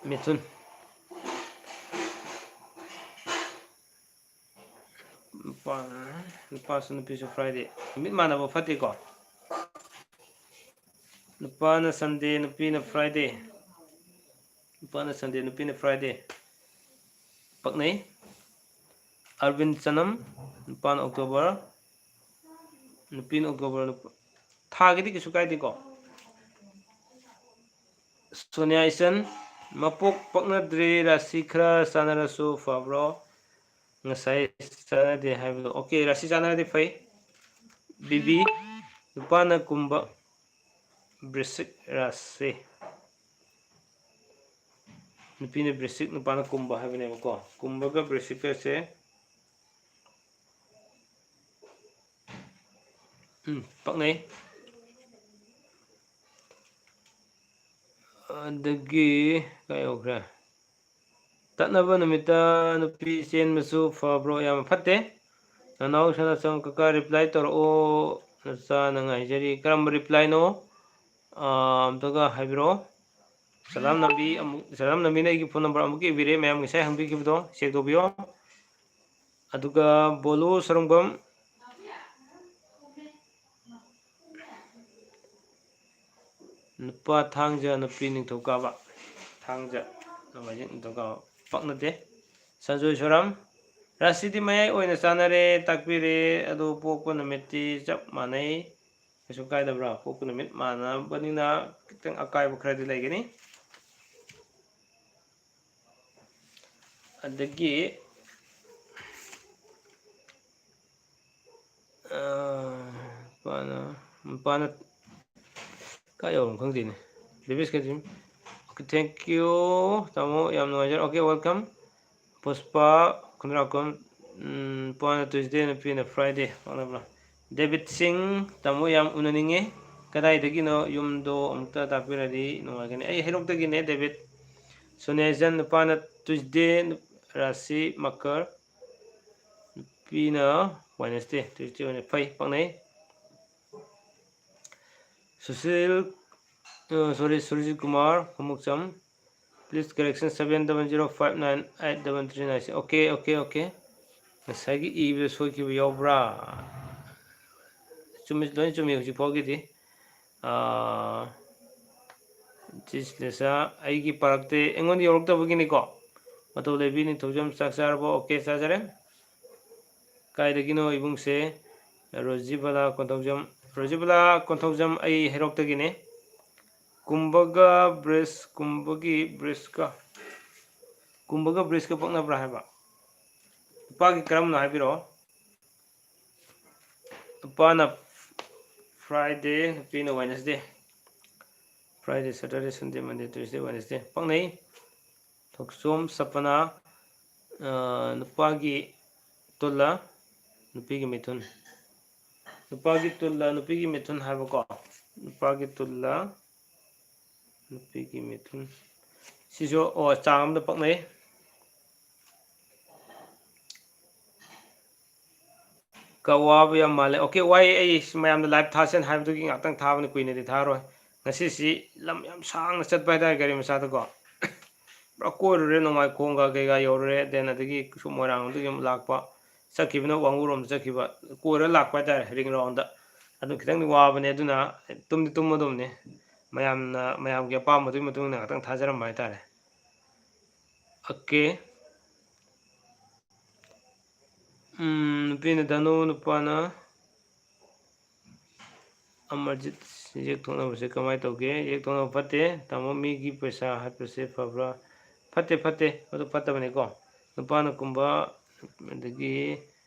ꯃꯤꯊꯨꯟ꯫ ꯅꯨꯄꯥ, ꯅꯨꯄꯥꯁꯨ ꯅꯨꯄꯤꯁꯨ Friday꯫ ꯅꯨꯃꯤꯠ ꯃꯥꯟꯅꯕ ꯐꯠꯇꯦꯀꯣ꯫ ꯅꯨꯄꯥꯅ Sunday, ꯅꯨꯄꯤꯅ Friday꯫ ꯅꯨꯄꯥꯅ Sunday, ꯅꯨꯄꯤꯅ Friday꯫ ꯄꯛꯅꯩ꯫ ꯑꯔꯕꯤꯟ ꯆꯅꯝ, ꯅꯨꯄꯥꯅ October, ꯅꯨꯄꯤꯅ October, ꯅꯨꯄꯥ-, ꯊꯥꯒꯤꯗꯤ ꯀꯩꯁꯨ ꯀꯥꯏꯗꯦꯀꯣ꯫ ꯁꯣꯅꯤꯌꯥ ꯏꯆꯟ, ꯃꯄꯣꯛ ꯄꯛꯅꯗ꯭ꯔꯦ, ꯔꯥꯁꯤ ꯈꯔ ꯆꯥꯟꯅꯔꯁꯨ ꯐꯕ꯭ꯔꯣ? ꯉꯁꯥꯏ ꯆꯥꯟꯅꯗꯦ ꯍꯥꯏꯕꯗꯣ꯫ Okay, ꯔꯥꯁꯤ ꯆꯥꯟꯅꯔꯗꯤ ꯐꯩ꯫ ꯕꯤꯕꯤ, ꯅꯨꯄꯥꯅ ꯀꯨꯝꯕ, ꯕ꯭ꯔꯤꯁꯤꯛ ꯔꯥꯁꯤ꯫ ꯅꯨꯄꯤꯅ ꯕ꯭ꯔꯤꯁꯤꯛ, ꯅꯨꯄꯥꯅ ꯀꯨꯝꯕ ꯍꯥꯏꯕꯅꯦꯕꯀꯣ꯫ ꯀꯨꯝꯕꯒ ꯕ꯭ꯔꯤꯁꯤꯛꯀꯁꯦ, ꯎꯝ, ꯄꯛꯅꯩ꯫ ꯑꯗꯒꯤ ꯀꯥꯏ ꯌꯧꯈ꯭ꯔꯦ? ꯇꯠꯅꯕ ꯅꯨꯃꯤꯠꯇ ꯅꯨꯄꯤ ꯆꯦꯟꯕꯁꯨ ꯐꯕ꯭ꯔꯣ? ꯌꯥꯝ ꯐꯠꯇꯦ꯫ ꯅꯅꯥꯎ ꯁꯅꯥꯆꯝ ꯀꯀꯥ, reply ꯇꯧꯔꯛꯑꯣ, ꯅꯆꯥꯅ ꯉꯥꯏꯖꯔꯤ꯫ ꯀꯔꯝꯕ replyꯅꯣ? ꯑꯥ, ꯑꯝꯇꯒ ꯍꯥꯏꯕꯤꯔꯛꯑꯣ꯫ ꯁꯂꯥꯝ ꯅꯝꯕꯤ ꯑꯃꯨꯛ, ꯁꯂꯥꯝ ꯅꯝꯕꯤꯅ ꯑꯩꯒꯤ phone number ꯑꯃꯨꯛꯀ ꯏꯕꯤꯔꯦ, ꯃꯌꯥꯝ ꯉꯁꯥꯏ ꯍꯪꯕꯤꯈꯤꯕꯗꯣ check ꯇꯧꯕꯤꯌꯣ꯫ ꯑꯗꯨꯒ ꯕꯣꯂꯨ ꯁꯔꯨꯡꯕꯝ, ꯅꯨꯄꯥ ꯊꯥꯡꯖ, ꯅꯨꯄꯤ ꯅꯤꯡꯊꯧꯀꯥꯕ꯫ ꯊꯥꯡꯖ, ꯅꯣꯡꯃꯥꯏꯖꯤꯡ, ꯅꯤꯡꯊꯧꯀꯥꯕ꯫ ꯄꯛꯅꯗꯦ꯫ ꯁꯟꯖꯣꯏ ꯁꯣꯔꯥꯝ, ꯔꯥꯁꯤꯗꯤ ꯃꯌꯥꯏ ꯑꯣꯏꯅ ꯆꯥꯟꯅꯔꯦ, ꯇꯥꯛꯄꯤꯔꯦ, ꯑꯗꯣ ꯄꯣꯛꯄ ꯅꯨꯃꯤꯠꯇꯤ ꯆꯞ ꯃꯥꯟꯅꯩ꯫ ꯀꯩꯁꯨ ꯀꯥꯏꯗꯕ꯭ꯔꯥ? ꯄꯣꯛꯄ ꯅꯨꯃꯤꯠ ꯃꯥꯟꯅꯕꯅꯤꯅ ꯈꯤꯇꯪ ꯑꯀꯥꯏꯕ ꯈꯔꯗꯤ ꯂꯩꯒꯅꯤ꯫ ꯑꯗꯒꯤ, ꯑ, ꯃꯄꯥꯅ, ꯃꯄꯥꯅ ꯀꯥꯏ ꯌꯧꯔꯝ ꯈꯪꯗꯦꯅꯦ꯫ ꯗꯦꯕꯤꯁ ꯀꯖꯤꯝ꯫ Okay, thank you, ꯇꯥꯃꯣ, ꯌꯥꯝ ꯅꯨꯡꯉꯥꯏꯖꯔꯦ꯫ Okay, welcome꯫ ꯄꯨꯁꯄꯥ ꯈꯨꯟꯗ꯭ꯔꯥꯛꯀꯣꯟ, ꯎꯝ, ꯅꯨꯄꯥꯅ Tuesday, ꯅꯨꯄꯤꯅ Friday꯫ ꯄꯛꯅꯕ꯭ꯔꯥ? ꯗꯦꯕꯤꯠ ꯁꯤꯡ, ꯇꯥꯃꯣ, ꯌꯥꯝ ꯎꯅꯅꯤꯡꯉꯦ꯫ ꯀꯗꯥꯏꯗꯒꯤꯅꯣ? ꯌꯨꯝꯗꯣ ꯑꯃꯨꯛꯇ ꯇꯥꯛꯄꯤꯔꯗꯤ ꯅꯨꯡꯉꯥꯏꯒꯅꯤ꯫ ꯑꯩ ꯍꯩꯔꯣꯛꯇꯒꯤꯅꯦ, ꯗꯦꯕꯤꯠ꯫ ꯁꯣꯅꯤꯌꯥꯖꯟ, ꯅꯨꯄꯥꯅ Tuesday, ꯔꯥꯁꯤ ꯃꯀꯔ, ꯅꯨꯄꯤꯅ Wednesday, Tuesday ꯑꯣꯏꯅ ꯐꯩ, ꯄꯛꯅꯩ꯫ ꯁꯨꯁꯤꯜ, ꯑ, sorry, Surjit Kumar ꯈꯣꯡꯎꯞꯆꯝ, please correction, seven double zero five nine eight double three nine six꯫ Okay, okay, okay꯫ ꯉꯁꯥꯏꯒꯤ ꯏꯕꯗ ꯁꯣꯏꯈꯤꯕ ꯌꯥꯎꯕ꯭ꯔꯥ? ꯆꯨꯝꯃꯤ, ꯂꯣꯏ ꯆꯨꯝꯃꯤ ꯍꯧꯖꯤꯛ ꯐꯥꯎꯒꯤꯗꯤ꯫ ꯑꯥ, ꯖꯤꯁꯂꯤꯁꯥ, ꯑꯩꯒꯤ ꯄꯥꯔꯛꯇꯤ ꯑꯩꯉꯣꯟꯗ ꯌꯧꯔꯛꯇꯕꯒꯤꯅꯤꯀꯣ꯫ ꯃꯇꯧ ꯂꯩꯕꯤ ꯅꯤꯡꯊꯧꯖꯝ, ꯆꯥꯛ ꯆꯥꯔꯕꯣ? Okay, ꯆꯥꯖꯔꯦ꯫ ꯀꯥꯏꯗꯒꯤꯅꯣ ꯏꯕꯨꯡꯁꯦ? ꯔꯣꯖꯤꯕꯂꯥ ꯀꯣꯟꯊꯧꯖꯝ, ꯔꯣꯖꯤꯕꯂꯥ ꯀꯣꯟꯊꯧꯖꯝ, ꯑꯩ ꯍꯩꯔꯣꯛꯇꯒꯤꯅꯦ꯫ ꯀꯨꯝꯕꯒ ꯕ꯭ꯔꯤꯖ, ꯀꯨꯝꯕꯒꯤ ꯕ꯭ꯔꯤꯖꯀ, ꯀꯨꯝꯕꯒ ꯕ꯭ꯔꯤꯖꯀ ꯄꯛꯅꯕ꯭ꯔꯥ ꯍꯥꯏꯕ? ꯅꯨꯄꯥꯒꯤ ꯀꯔꯝꯕꯅꯣ ꯍꯥꯏꯕꯤꯔꯛꯑꯣ꯫ ꯅꯨꯄꯥꯅ Friday, ꯅꯨꯄꯤꯅ Wednesday꯫ Friday, Saturday, Sunday, Monday, Tuesday, Wednesday꯫ ꯄꯛꯅꯩ꯫ ꯊꯣꯛꯆꯣꯝ ꯁꯄꯅꯥ, ꯑ, ꯅꯨꯄꯥꯒꯤ ꯇꯨꯜꯂ, ꯅꯨꯄꯤꯒꯤ ꯃꯤꯊꯨꯟ꯫ ꯅꯨꯄꯥꯒꯤ ꯇꯨꯜꯂ, ꯅꯨꯄꯤꯒꯤ ꯃꯤꯊꯨꯟ ꯍꯥꯏꯕꯀꯣ꯫ ꯅꯨꯄꯥꯒꯤ ꯇꯨꯜꯂ, ꯅꯨꯄꯤꯒꯤ ꯃꯤꯊꯨꯟ꯫ ꯁꯤꯁꯨ, ꯑꯣ, ꯆꯥꯡ ꯑꯃꯗ ꯄꯛꯅꯩ꯫ ꯀꯋꯥꯕ ꯌꯥꯝ ꯃꯥꯜꯂꯦ꯫ Okay, ꯋꯥꯏ, ꯑꯩ ꯃꯌꯥꯝꯗ live ꯊꯥꯁꯦꯅ ꯍꯥꯏꯕꯗꯨꯒꯤ ꯉꯥꯛꯇꯪ ꯊꯥꯕꯅꯤ, ꯀꯨꯏꯅꯗꯤ ꯊꯥꯔꯣꯏ꯫ ꯉꯁꯤꯁꯤ ꯂꯝ ꯌꯥꯝ ꯁꯥꯡꯅ ꯆꯠꯄ ꯍꯥꯏꯇꯥꯔꯦ, ꯒꯥꯔꯤ ꯃꯆꯥꯗꯀꯣ꯫ ꯄꯨꯔꯥ ꯀꯣꯏꯔꯨꯔꯦ, ꯅꯣꯡꯃꯥꯏꯈꯣꯡꯒ ꯀꯩꯀꯥ ꯌꯧꯔꯨꯔꯦ, then ꯑꯗꯒꯤ ꯁꯨꯝ ꯃꯣꯏꯔꯥꯡꯂꯣꯝꯗꯒꯤ ꯑꯃꯨꯛ ꯂꯥꯛꯄ, ꯆꯠꯈꯤꯕꯅ ꯋꯥꯡꯉꯨꯔꯣꯝꯗ ꯆꯠꯈꯤꯕ, ꯀꯣꯏꯔ ꯂꯥꯛꯄ ꯍꯥꯏꯇꯥꯔꯦ, ring round꯫ ꯑꯗꯨ ꯈꯤꯇꯪꯗꯤ ꯋꯥꯕꯅꯦ, ꯑꯗꯨꯅ ꯇꯨꯝꯗꯤ ꯇꯨꯝꯃꯗꯧꯅꯦ꯫ ꯃꯌꯥꯝꯅ, ꯃꯌꯥꯝꯒꯤ ꯑꯄꯥꯝꯕꯗꯨꯒꯤ ꯃꯇꯨꯡ ꯏꯟꯅ ꯉꯥꯛꯇꯪ ꯊꯥꯖꯔꯝꯕ ꯍꯥꯏꯇꯥꯔꯦ꯫ ꯑꯣꯀꯦ꯫ ꯎꯝ, ꯅꯨꯄꯤꯅ ꯙꯅꯨ, ꯅꯨꯄꯥꯅ ꯑꯃꯔꯖꯤꯠ꯫ ꯌꯦꯛ ꯊꯣꯛꯅꯕꯁꯦ ꯀꯃꯥꯏꯅ ꯇꯧꯒꯦ? ꯌꯦꯛ ꯊꯣꯛꯅꯕ ꯐꯠꯇꯦ꯫ ꯇꯥꯃꯣ, ꯃꯤꯒꯤ ꯄꯩꯁꯥ ꯍꯥꯠꯄꯁꯦ ꯐꯕ꯭ꯔꯥ? ꯐꯠꯇꯦ, ꯐꯠꯇꯦ꯫ ꯑꯗꯨ ꯐꯠꯇꯕꯅꯤꯀꯣ꯫ ꯅꯨꯄꯥꯅ ꯀꯨꯝꯕ, ꯑꯗꯒꯤ,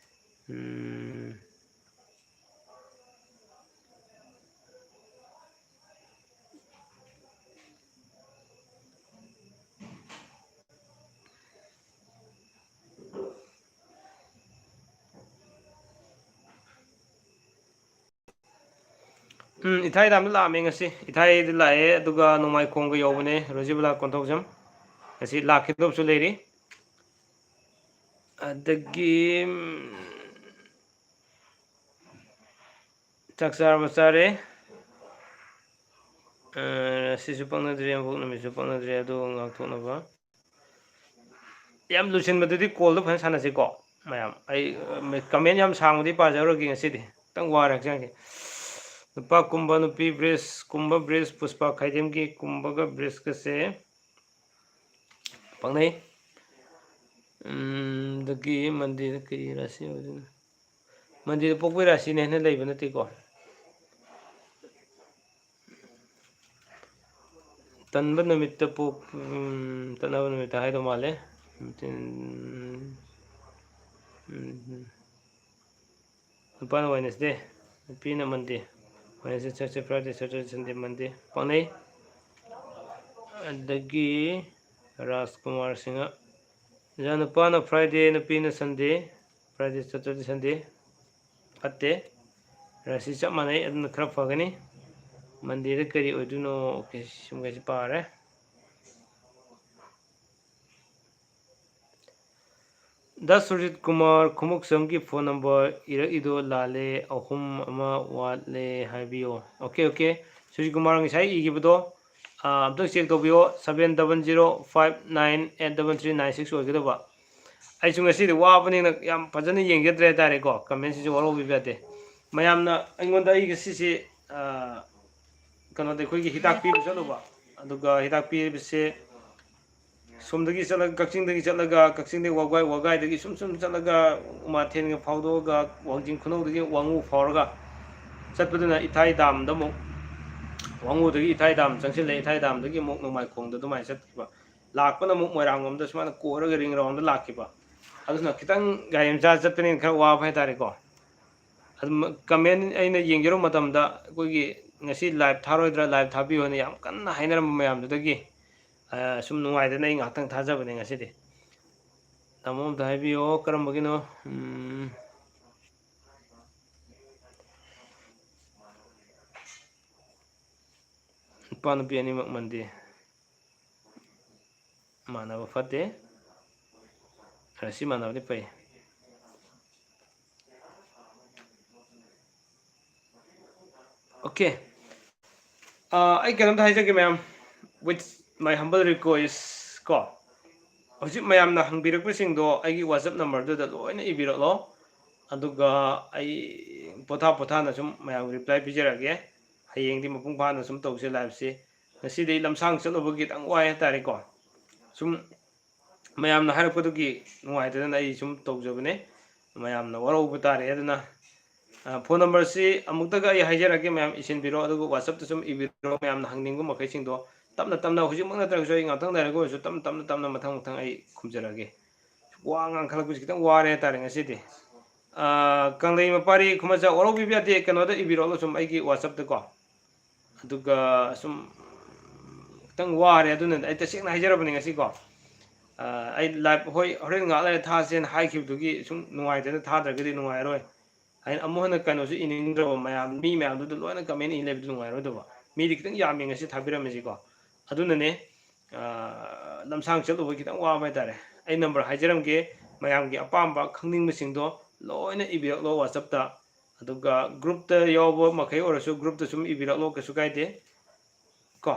ꯎꯝ, ꯎꯝ, ꯏꯊꯥꯏ ꯗꯥꯝꯗ ꯂꯥꯛꯑꯝꯃꯦ ꯉꯁꯤ꯫ ꯏꯊꯥꯏꯗ ꯂꯥꯛꯑꯦ, ꯑꯗꯨꯒ ꯅꯣꯡꯃꯥꯏꯈꯣꯡꯒ ꯌꯧꯕꯅꯦ, ꯔꯣꯖꯤꯕꯂꯥ ꯀꯣꯟꯊꯧꯖꯝ꯫ ꯉꯁꯤ ꯂꯥꯛꯈꯤꯗꯧꯕꯁꯨ ꯂꯩꯔꯤ꯫ ꯑꯗꯒꯤ, ꯎꯝ, ꯆꯥꯛ ꯆꯥꯔꯕ? ꯆꯥꯔꯦ꯫ ꯑ, ꯉꯁꯤꯁꯨ ꯄꯛꯅꯗ꯭ꯔꯦ, ꯃꯄꯣꯛ ꯅꯨꯃꯤꯠꯁꯨ ꯄꯛꯅꯗ꯭ꯔꯦ, ꯑꯗꯨ ꯉꯥꯛꯊꯣꯛꯅꯕ꯫ ꯌꯥꯝ ꯂꯨꯁꯤꯟꯕꯗꯨꯗꯤ call ꯗ ꯐꯖꯅ ꯁꯥꯟꯅꯁꯤꯀꯣ ꯃꯌꯥꯝ꯫ ꯑꯩ, ꯑ, comment ꯌꯥꯝ ꯁꯥꯡꯕꯗꯤ ꯄꯥꯖꯔꯣꯏꯒꯦ ꯉꯁꯤꯗꯤ꯫ ꯈꯤꯇꯪ ꯋꯥꯔꯦ ꯍꯛꯆꯥꯡꯁꯦ꯫ ꯅꯨꯄꯥ ꯀꯨꯝꯕ, ꯅꯨꯄꯤ ꯕ꯭ꯔꯦꯁ ꯀꯨꯝꯕ, ꯕ꯭ꯔꯦꯁ ꯄꯨꯁꯄꯥ ꯈꯥꯏꯗꯦꯝꯒꯤ ꯀꯨꯝꯕꯒ ꯕ꯭ꯔꯦꯁꯀꯁꯦ ꯄꯛꯅꯩ꯫ ꯎꯝ, ꯑꯗꯒꯤ ꯃꯟꯗꯦꯗ ꯀꯔꯤ ꯔꯥꯁꯤ ꯑꯣꯏꯗꯣꯏꯅꯣ? ꯃꯟꯗꯦꯗ ꯄꯣꯛꯄꯩ ꯔꯥꯁꯤꯅꯦ ꯍꯥꯏꯅ ꯂꯩꯕ ꯅꯠꯇꯦꯀꯣ꯫ ꯇꯟꯕ ꯅꯨꯃꯤꯠꯇ ꯄꯣꯛ-, ꯎꯝ, ꯇꯟꯅꯕ ꯅꯨꯃꯤꯠꯇ ꯍꯥꯏꯗꯧ ꯃꯥꯜꯂꯦ꯫ ꯎꯝ, ꯎꯝ, ꯅꯨꯄꯥꯅ Wednesday, ꯅꯨꯄꯤꯅ Monday꯫ Wednesday, Thursday, Friday, Saturday, Sunday, Monday ꯄꯥꯡꯅꯩ꯫ ꯑꯗꯒꯤ ꯔꯥꯖꯀꯨꯃꯥꯔ ꯁꯤꯡꯍ, ꯑꯣꯖꯥ, ꯅꯨꯄꯥꯅ Friday, ꯅꯨꯄꯤꯅ Sunday, Friday, Saturday, Sunday꯫ ꯐꯠꯇꯦ꯫ ꯔꯥꯁꯤ ꯆꯞ ꯃꯥꯟꯅꯩ, ꯑꯗꯨꯅ ꯈꯔ ꯐꯒꯅꯤ꯫ ꯃꯟꯗꯦꯗ ꯀꯔꯤ ꯑꯣꯏꯗꯣꯏꯅꯣ? ꯑꯣꯀꯦ, ꯁꯤꯃꯈꯩꯁꯤ ꯄꯥꯔꯦ꯫ ꯗꯥ ꯁꯨꯔꯖꯤꯠ ꯀꯨꯃꯥꯔ ꯈꯨꯃꯨꯛꯆꯝꯒꯤ phone number ꯏꯔꯛꯏꯗꯣ ꯂꯥꯜꯂꯦ, ꯑꯍꯨꯝ ꯑꯃ ꯋꯥꯠꯂꯦ ꯍꯥꯏꯕꯤꯌꯣ꯫ Okay, okay. ꯁꯨꯔꯖꯤꯠ ꯀꯨꯃꯥꯔ ꯉꯁꯥꯏ ꯏꯈꯤꯕꯗꯣ, ꯑꯥ, ꯑꯝꯇꯪ check ꯇꯧꯕꯤꯌꯣ, seven double zero five nine eight double three nine six ꯑꯣꯏꯒꯗꯕ꯫ ꯑꯩꯁꯨ ꯉꯁꯤꯗꯤ ꯋꯥꯕꯅꯤꯅ ꯌꯥꯝ ꯐꯖꯅ ꯌꯦꯡꯖꯗ꯭ꯔꯦ ꯍꯥꯏꯇꯥꯔꯦꯀꯣ, comment ꯁꯤꯁꯨ ꯋꯥꯔꯧꯕꯤꯕ ꯌꯥꯗꯦ꯫ ꯃꯌꯥꯝꯅ ꯑꯩꯉꯣꯟꯗ ꯑꯩꯒꯤ ꯁꯤꯁꯤ, ꯑꯥ, ꯀꯩꯅꯣꯗ ꯑꯩꯈꯣꯏꯒꯤ ꯍꯤꯗꯥꯛ ꯄꯤꯕ ꯆꯠꯂꯨꯕ꯫ ꯑꯗꯨꯒ ꯍꯤꯗꯥꯛ ꯄꯤꯕꯁꯦ ꯁꯣꯝꯗꯒꯤ ꯆꯠꯂꯒ, ꯀꯛꯆꯤꯡꯗꯒꯤ ꯆꯠꯂꯒ, ꯀꯛꯆꯤꯡꯗꯒꯤ ꯋꯥꯕꯒꯥꯏ, ꯋꯥꯕꯒꯥꯏꯗꯒꯤ ꯁꯨꯝ ꯁꯨꯝ ꯆꯠꯂꯒ ꯎꯃꯥꯊꯦꯟꯒ ꯐꯥꯎꯗꯣꯛꯑꯒ, ꯋꯥꯡꯖꯤꯡ ꯈꯨꯅꯧꯗꯒꯤ ꯋꯥꯉꯨ ꯐꯥꯎꯔꯒ ꯆꯠꯄꯗꯨꯅ ꯏꯊꯥꯏ ꯗꯥꯝꯗ ꯑꯃꯨꯛ, ꯋꯥꯉꯨꯗꯒꯤ ꯏꯊꯥꯏ ꯗꯥꯝ ꯆꯪꯁꯤꯜꯂꯦ, ꯏꯊꯥꯏ ꯗꯥꯝꯗꯒꯤ ꯑꯃꯨꯛ ꯅꯣꯡꯃꯥꯏꯈꯣꯡꯗ ꯑꯗꯨꯃꯥꯏꯅ ꯆꯠꯈꯤꯕ꯫ ꯂꯥꯛꯄꯅ ꯑꯃꯨꯛ ꯃꯣꯏꯔꯥꯡꯂꯣꯝꯗ ꯁꯨꯃꯥꯏꯅ ꯀꯣꯏꯔꯒ ꯔꯤꯡ ꯔꯥꯎꯟꯗ ꯂꯥꯛꯈꯤꯕ꯫ ꯑꯗꯨꯅ ꯈꯤꯇꯪ ꯒꯥꯔꯤ ꯃꯆꯥ ꯆꯠꯄꯅꯤꯅ ꯈꯔ ꯋꯥꯕ ꯍꯥꯏꯇꯥꯔꯦꯀꯣ꯫ ꯑꯗꯨꯝ ꯀꯃꯦꯟ ꯑꯩꯅ ꯌꯦꯡꯖꯔꯨꯕ ꯃꯇꯝꯗ ꯑꯩꯈꯣꯏꯒꯤ ꯉꯁꯤ ꯂꯥꯏꯚ ꯊꯥꯔꯣꯏꯗ꯭ꯔꯥ, ꯂꯥꯏꯚ ꯊꯥꯕꯤꯌꯣꯅ ꯌꯥꯝ ꯀꯟꯅ ꯍꯥꯏꯅꯔꯝꯕ ꯃꯌꯥꯝꯗꯨꯗꯒꯤ, ꯑ, ꯁꯨꯝ ꯅꯨꯡꯉꯥꯏꯗꯅ ꯑꯩ ꯉꯥꯏꯍꯥꯛꯇꯪ ꯊꯥꯖꯕꯅꯦ ꯉꯁꯤꯗꯤ꯫ ꯇꯥꯃꯣ ꯑꯝꯇ ꯍꯥꯏꯕꯤꯌꯣ, ꯀꯔꯝꯕꯒꯤꯅꯣ? ꯎꯝ, ꯅꯨꯄꯥ ꯅꯨꯄꯤ ꯑꯅꯤꯃꯛ ꯃꯟꯗꯦ꯫ ꯃꯥꯟꯅꯕ ꯐꯠꯇꯦ꯫ ꯔꯥꯁꯤ ꯃꯥꯟꯅꯕꯗꯤ ꯐꯩ꯫ Okay. ꯑ, ꯑꯩ ꯀꯩꯅꯣꯝꯇ ꯍꯥꯏꯖꯒꯦ ꯃꯌꯥꯝ, with my humble request ꯀꯣ, ꯍꯧꯖꯤꯛ ꯃꯌꯥꯝꯅ ꯍꯪꯕꯤꯔꯛꯄꯁꯤꯡꯗꯣ ꯑꯩꯒꯤ WhatsApp ꯅꯝꯕꯔꯗꯨꯗ ꯂꯣꯏꯅ ꯏꯕꯤꯔꯛꯂꯣ꯫ ꯑꯗꯨꯒ ꯑꯩ ꯄꯣꯊꯥ ꯄꯣꯊꯥꯅ ꯁꯨꯝ ꯃꯌꯥꯝꯒꯤ reply ꯄꯤꯖꯔꯛꯑꯒꯦ꯫ ꯍꯌꯦꯡꯗꯤ ꯃꯄꯨꯡ ꯐꯥꯅ ꯁꯨꯝ ꯇꯧꯁꯦ liveꯁꯦ꯫ ꯉꯁꯤꯗꯤ ꯂꯝꯁꯥꯡ ꯆꯠꯂꯨꯕꯒꯤ ꯈꯤꯇꯪ ꯋꯥꯏ ꯍꯥꯏꯇꯥꯔꯦꯀꯣ꯫ ꯁꯨꯝ ꯃꯌꯥꯝꯅ ꯍꯥꯏꯔꯛꯄꯗꯨꯒꯤ ꯅꯨꯡꯉꯥꯏꯇꯗꯅ ꯑꯩ ꯁꯨꯝ ꯇꯧꯖꯕꯅꯦ꯫ ꯃꯌꯥꯝꯅ ꯋꯥꯔꯧꯕ ꯇꯥꯔꯦ꯫ ꯑꯗꯨꯅ, ꯑ, phone numberꯁꯤ ꯑꯃꯨꯛꯇꯒ ꯑꯩ ꯍꯥꯏꯖꯔꯛꯀꯦ, ꯃꯌꯥꯝ ꯏꯁꯤꯟꯕꯤꯔꯣ, ꯑꯗꯨꯒ WhatsAppꯇ ꯁꯨꯝ ꯏꯕꯤꯔꯣ, ꯃꯌꯥꯝꯅ ꯍꯪꯅꯤꯡꯕ ꯃꯈꯩꯁꯤꯡꯗꯣ꯫ ꯇꯞꯅ ꯇꯞꯅ, ꯍꯧꯖꯤꯛꯃꯛ ꯅꯠꯇ꯭ꯔꯒꯁꯨ ꯑꯩ ꯉꯥꯛꯇꯪ ꯂꯩꯔꯒ ꯑꯣꯏꯔꯁꯨ ꯇꯞꯅ ꯇꯞꯅ ꯇꯞꯅ ꯃꯊꯪ ꯃꯊꯪ ꯑꯩ ꯈꯨꯝꯖꯔꯛꯑꯒꯦ꯫ ꯋꯥ ꯉꯥꯡꯈꯠꯂꯛꯄꯁꯤ ꯈꯤꯇꯪ ꯋꯥꯔꯦ ꯍꯥꯏꯇꯥꯔꯦ ꯉꯁꯤꯗꯤ꯫ ꯑ, ꯀꯪꯂꯩ ꯃꯄꯥꯔꯤ ꯈꯨꯃꯟꯆꯥ, ꯋꯥꯔꯧꯕꯤꯕ ꯌꯥꯗꯦ, ꯀꯩꯅꯣꯗ ꯏꯕꯤꯔꯛꯑꯣ ꯁꯨꯝ ꯑꯩꯒꯤ WhatsAppꯇꯀꯣ꯫ ꯑꯗꯨꯒ ꯁꯨꯝ ꯈꯤꯇꯪ ꯋꯥꯔꯦ, ꯑꯗꯨꯅ ꯑꯩ ꯇꯁꯦꯡꯅ ꯍꯥꯏꯖꯔꯕꯅꯤ ꯉꯁꯤꯀꯣ꯫ ꯑ, ꯑꯩ live, ꯍꯣꯏ, ꯍꯣꯔꯦꯟ ꯉꯥꯏꯍꯥꯛ ꯂꯩꯔ ꯊꯥꯁꯦꯅ ꯍꯥꯏꯈꯤꯕꯗꯨꯒꯤ ꯁꯨꯝ ꯅꯨꯡꯉꯥꯏꯇꯅ ꯊꯥꯗ꯭ꯔꯒꯗꯤ ꯅꯨꯡꯉꯥꯏꯔꯣꯏ꯫ ꯑꯩꯅ ꯑꯃꯨꯛ ꯍꯟꯅ ꯀꯩꯅꯣꯁꯨ ꯏꯅꯤꯡꯗ꯭ꯔꯕ, ꯃꯌꯥꯝ, ꯃꯤ ꯃꯌꯥꯝꯗꯨꯗ ꯂꯣꯏꯅ comment ꯏ ꯂꯩꯕꯗꯨ ꯅꯨꯡꯉꯥꯏꯔꯣꯏꯗꯕ꯫ ꯃꯤꯗꯤ ꯈꯤꯇꯪ ꯌꯥꯝꯃꯤ ꯉꯁꯤ ꯊꯥꯕꯤꯔꯝꯃꯤꯁꯤꯀꯣ꯫ ꯑꯗꯨꯅꯅꯦ, ꯑ, ꯂꯝꯁꯥꯡ ꯆꯠꯂꯨꯕ ꯈꯤꯇꯪ ꯋꯥꯕ ꯍꯥꯏꯇꯥꯔꯦ꯫ ꯑꯩ number ꯍꯥꯏꯖꯔꯝꯒꯦ, ꯃꯌꯥꯝꯒꯤ ꯑꯄꯥꯝꯕ ꯈꯪꯅꯤꯡꯕꯁꯤꯡꯗꯣ ꯂꯣꯏꯅ ꯏꯕꯤꯔꯛꯂꯣ WhatsAppꯇ꯫ ꯑꯗꯨꯒ groupꯇ ꯌꯥꯎꯕ ꯃꯈꯩ ꯑꯣꯏꯔꯁꯨ groupꯇ ꯁꯨꯝ ꯏꯕꯤꯔꯛꯂꯣ, ꯀꯩꯁꯨ ꯀꯥꯏꯗꯦ ꯀꯣ꯫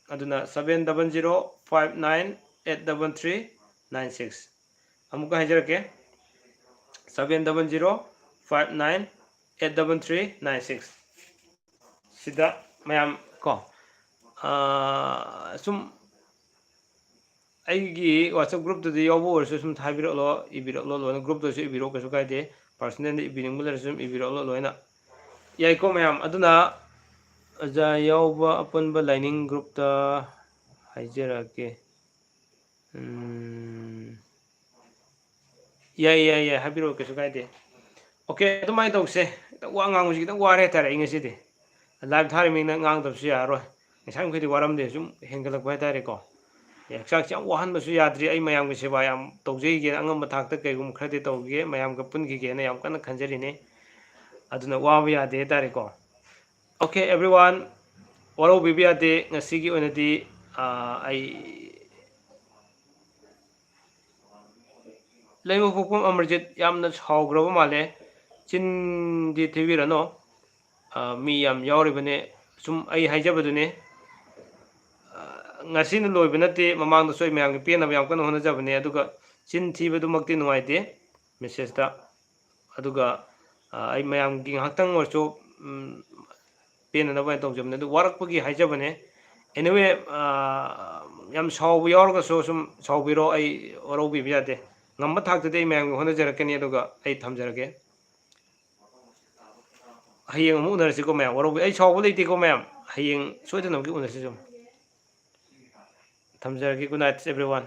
ꯑꯗꯨꯅ seven double zero five nine eight double three nine six꯫ ꯑꯃꯨꯛꯀ ꯍꯥꯏꯖꯔꯛꯀꯦ, seven double zero five nine eight double three nine six꯫ ꯁꯤꯗ ꯃꯌꯥꯝ ꯀꯣ, ꯑꯥ, ꯁꯨꯝ ꯑꯩꯒꯤ WhatsApp groupꯇꯨꯗ ꯌꯥꯎꯕ ꯑꯣꯏꯔꯁꯨ ꯁꯨꯝ ꯊꯥꯕꯤꯔꯛꯂꯣ, ꯏꯕꯤꯔꯛꯂꯣ, ꯂꯣꯏꯅ groupꯇꯁꯨ ꯏꯕꯤꯔꯛꯑꯣ, ꯀꯩꯁꯨ ꯀꯥꯏꯗꯦ꯫ Personalꯗ ꯏꯕꯤꯅꯤꯡꯕ ꯂꯩꯔꯁꯨ ꯁꯨꯝ ꯏꯕꯤꯔꯛꯂꯣ ꯂꯣꯏꯅ꯫ ꯌꯥꯏꯀꯣ ꯃꯌꯥꯝ? ꯑꯗꯨꯅ ꯑꯣꯖꯥ ꯌꯥꯎꯕ ꯑꯄꯨꯟꯕ ꯂꯥꯏꯅꯤꯡ groupꯇ ꯍꯥꯏꯖꯔꯛꯀꯦ꯫ ꯎꯝ꯫ ꯌꯥꯏ, ꯌꯥꯏ, ꯌꯥꯏ, ꯍꯥꯏꯕꯤꯔꯛꯑꯣ, ꯀꯩꯁꯨ ꯀꯥꯏꯗꯦ꯫ OK, ꯑꯗꯨꯃꯥꯏꯅ ꯇꯧꯁꯦ꯫ ꯈꯤꯇꯪ ꯋꯥ ꯉꯥꯡꯕꯁꯤ ꯈꯤꯇꯪ ꯋꯥꯔꯦ ꯍꯥꯏꯇꯥꯔꯦ ꯑꯩ ꯉꯁꯤꯗꯤ꯫ Live ꯊꯥꯔꯤꯃꯤꯅ ꯉꯥꯡꯗꯕꯁꯨ ꯌꯥꯔꯔꯣꯏ꯫ ꯉꯁꯥꯏ ꯃꯈꯩꯗꯤ ꯋꯥꯔꯝꯗꯦ, ꯁꯨꯝ ꯍꯦꯟꯒꯠꯂꯛꯄ ꯍꯥꯏꯇꯥꯔꯦꯀꯣ꯫ ꯑꯦ, ꯍꯛꯆꯥꯡꯁꯦ ꯌꯥꯝ ꯋꯥꯍꯟꯕꯁꯨ ꯌꯥꯗ꯭ꯔꯤ꯫ ꯑꯩ ꯃꯌꯥꯝꯒꯤ ꯁꯦꯕꯥ ꯌꯥꯝ ꯇꯧꯖꯩꯒꯦꯅ, ꯑꯉꯝꯕ ꯊꯥꯛꯇ ꯀꯩꯒꯨꯝꯕ ꯈꯔꯗꯤ ꯇꯧꯒꯦ, ꯃꯌꯥꯝꯒ ꯄꯨꯟꯈꯤꯒꯦꯅ ꯌꯥꯝ ꯀꯟꯅ ꯈꯟꯖꯔꯤꯅꯦ꯫ ꯑꯗꯨꯅ ꯋꯥꯕ ꯌꯥꯗꯦ ꯍꯥꯏꯇꯥꯔꯦꯀꯣ꯫ OK, everyone, ꯋꯥꯔꯧꯕꯤꯕ ꯌꯥꯗꯦ꯫ ꯉꯁꯤꯒꯤ ꯑꯣꯏꯅꯗꯤ, ꯑꯥ, ꯑꯩ ꯂꯩꯃꯄꯣꯛꯄꯝ ꯑꯃꯔꯖꯤꯠ ꯌꯥꯝꯅ ꯁꯥꯎꯈ꯭ꯔꯕ ꯃꯥꯜꯂꯦ꯫ ꯆꯤꯟꯗꯤ ꯊꯤꯕꯤꯔꯅꯨ꯫ ꯑꯥ, ꯃꯤ ꯌꯥꯝ ꯌꯥꯎꯔꯤꯕꯅꯦ꯫ ꯁꯨꯝ ꯑꯩ ꯍꯥꯏꯖꯕꯗꯨꯅꯦ꯫ ꯑꯥ, ꯉꯁꯤꯅ ꯂꯣꯏꯕ ꯅꯠꯇꯦ꯫ ꯃꯃꯥꯡꯗꯁꯨ ꯑꯩ ꯃꯌꯥꯝꯒꯤ ꯄꯦꯟꯅꯕ ꯌꯥꯝ ꯀꯟꯅ ꯍꯣꯠꯅꯖꯕꯅꯦ꯫ ꯑꯗꯨꯒ ꯆꯤꯟ ꯊꯤꯕꯗꯨꯃꯛꯇꯤ ꯅꯨꯡꯉꯥꯏꯇꯦ messageꯇ꯫ ꯑꯗꯨꯒ, ꯑꯥ, ꯑꯩ ꯃꯌꯥꯝꯒꯤ ꯉꯥꯏꯍꯥꯛꯇꯪ ꯑꯣꯏꯔꯁꯨ, ꯎꯝ, ꯄꯦꯟꯅꯅꯕ ꯍꯥꯏꯅ ꯇꯧꯖꯕꯅꯦ꯫ ꯑꯗꯨ ꯋꯥꯔꯛꯄꯒꯤ ꯍꯥꯏꯖꯕꯅꯦ꯫ Anyway, ꯑꯥ, ꯌꯥꯝ ꯁꯥꯎꯕ ꯌꯥꯎꯔꯒꯁꯨ ꯁꯨꯝ ꯁꯥꯎꯕꯤꯔꯣ, ꯑꯩ ꯋꯥꯔꯧꯕꯤꯕ ꯌꯥꯗꯦ꯫ ꯉꯝꯕ ꯊꯥꯛꯇꯗꯤ ꯑꯩ ꯃꯌꯥꯝꯒꯤ ꯍꯣꯠꯅꯖꯔꯛꯀꯅꯤ꯫ ꯑꯗꯨꯒ ꯑꯩ ꯊꯝꯖꯔꯒꯦ꯫ ꯍꯌꯦꯡ ꯑꯃꯨꯛ ꯎꯅꯔꯁꯤꯀꯣ ꯃꯌꯥꯝ꯫ ꯋꯥꯔꯧꯕꯤ-, ꯑꯩ ꯁꯥꯎꯕ ꯂꯩꯇꯦꯀꯣ ꯃꯌꯥꯝ꯫ ꯍꯌꯦꯡ ꯁꯣꯏꯗꯅꯃꯛꯀꯤ ꯎꯅꯁꯤ ꯁꯨꯝ꯫ ꯊꯝꯖꯔꯒꯦ꯫ Good night, everyone.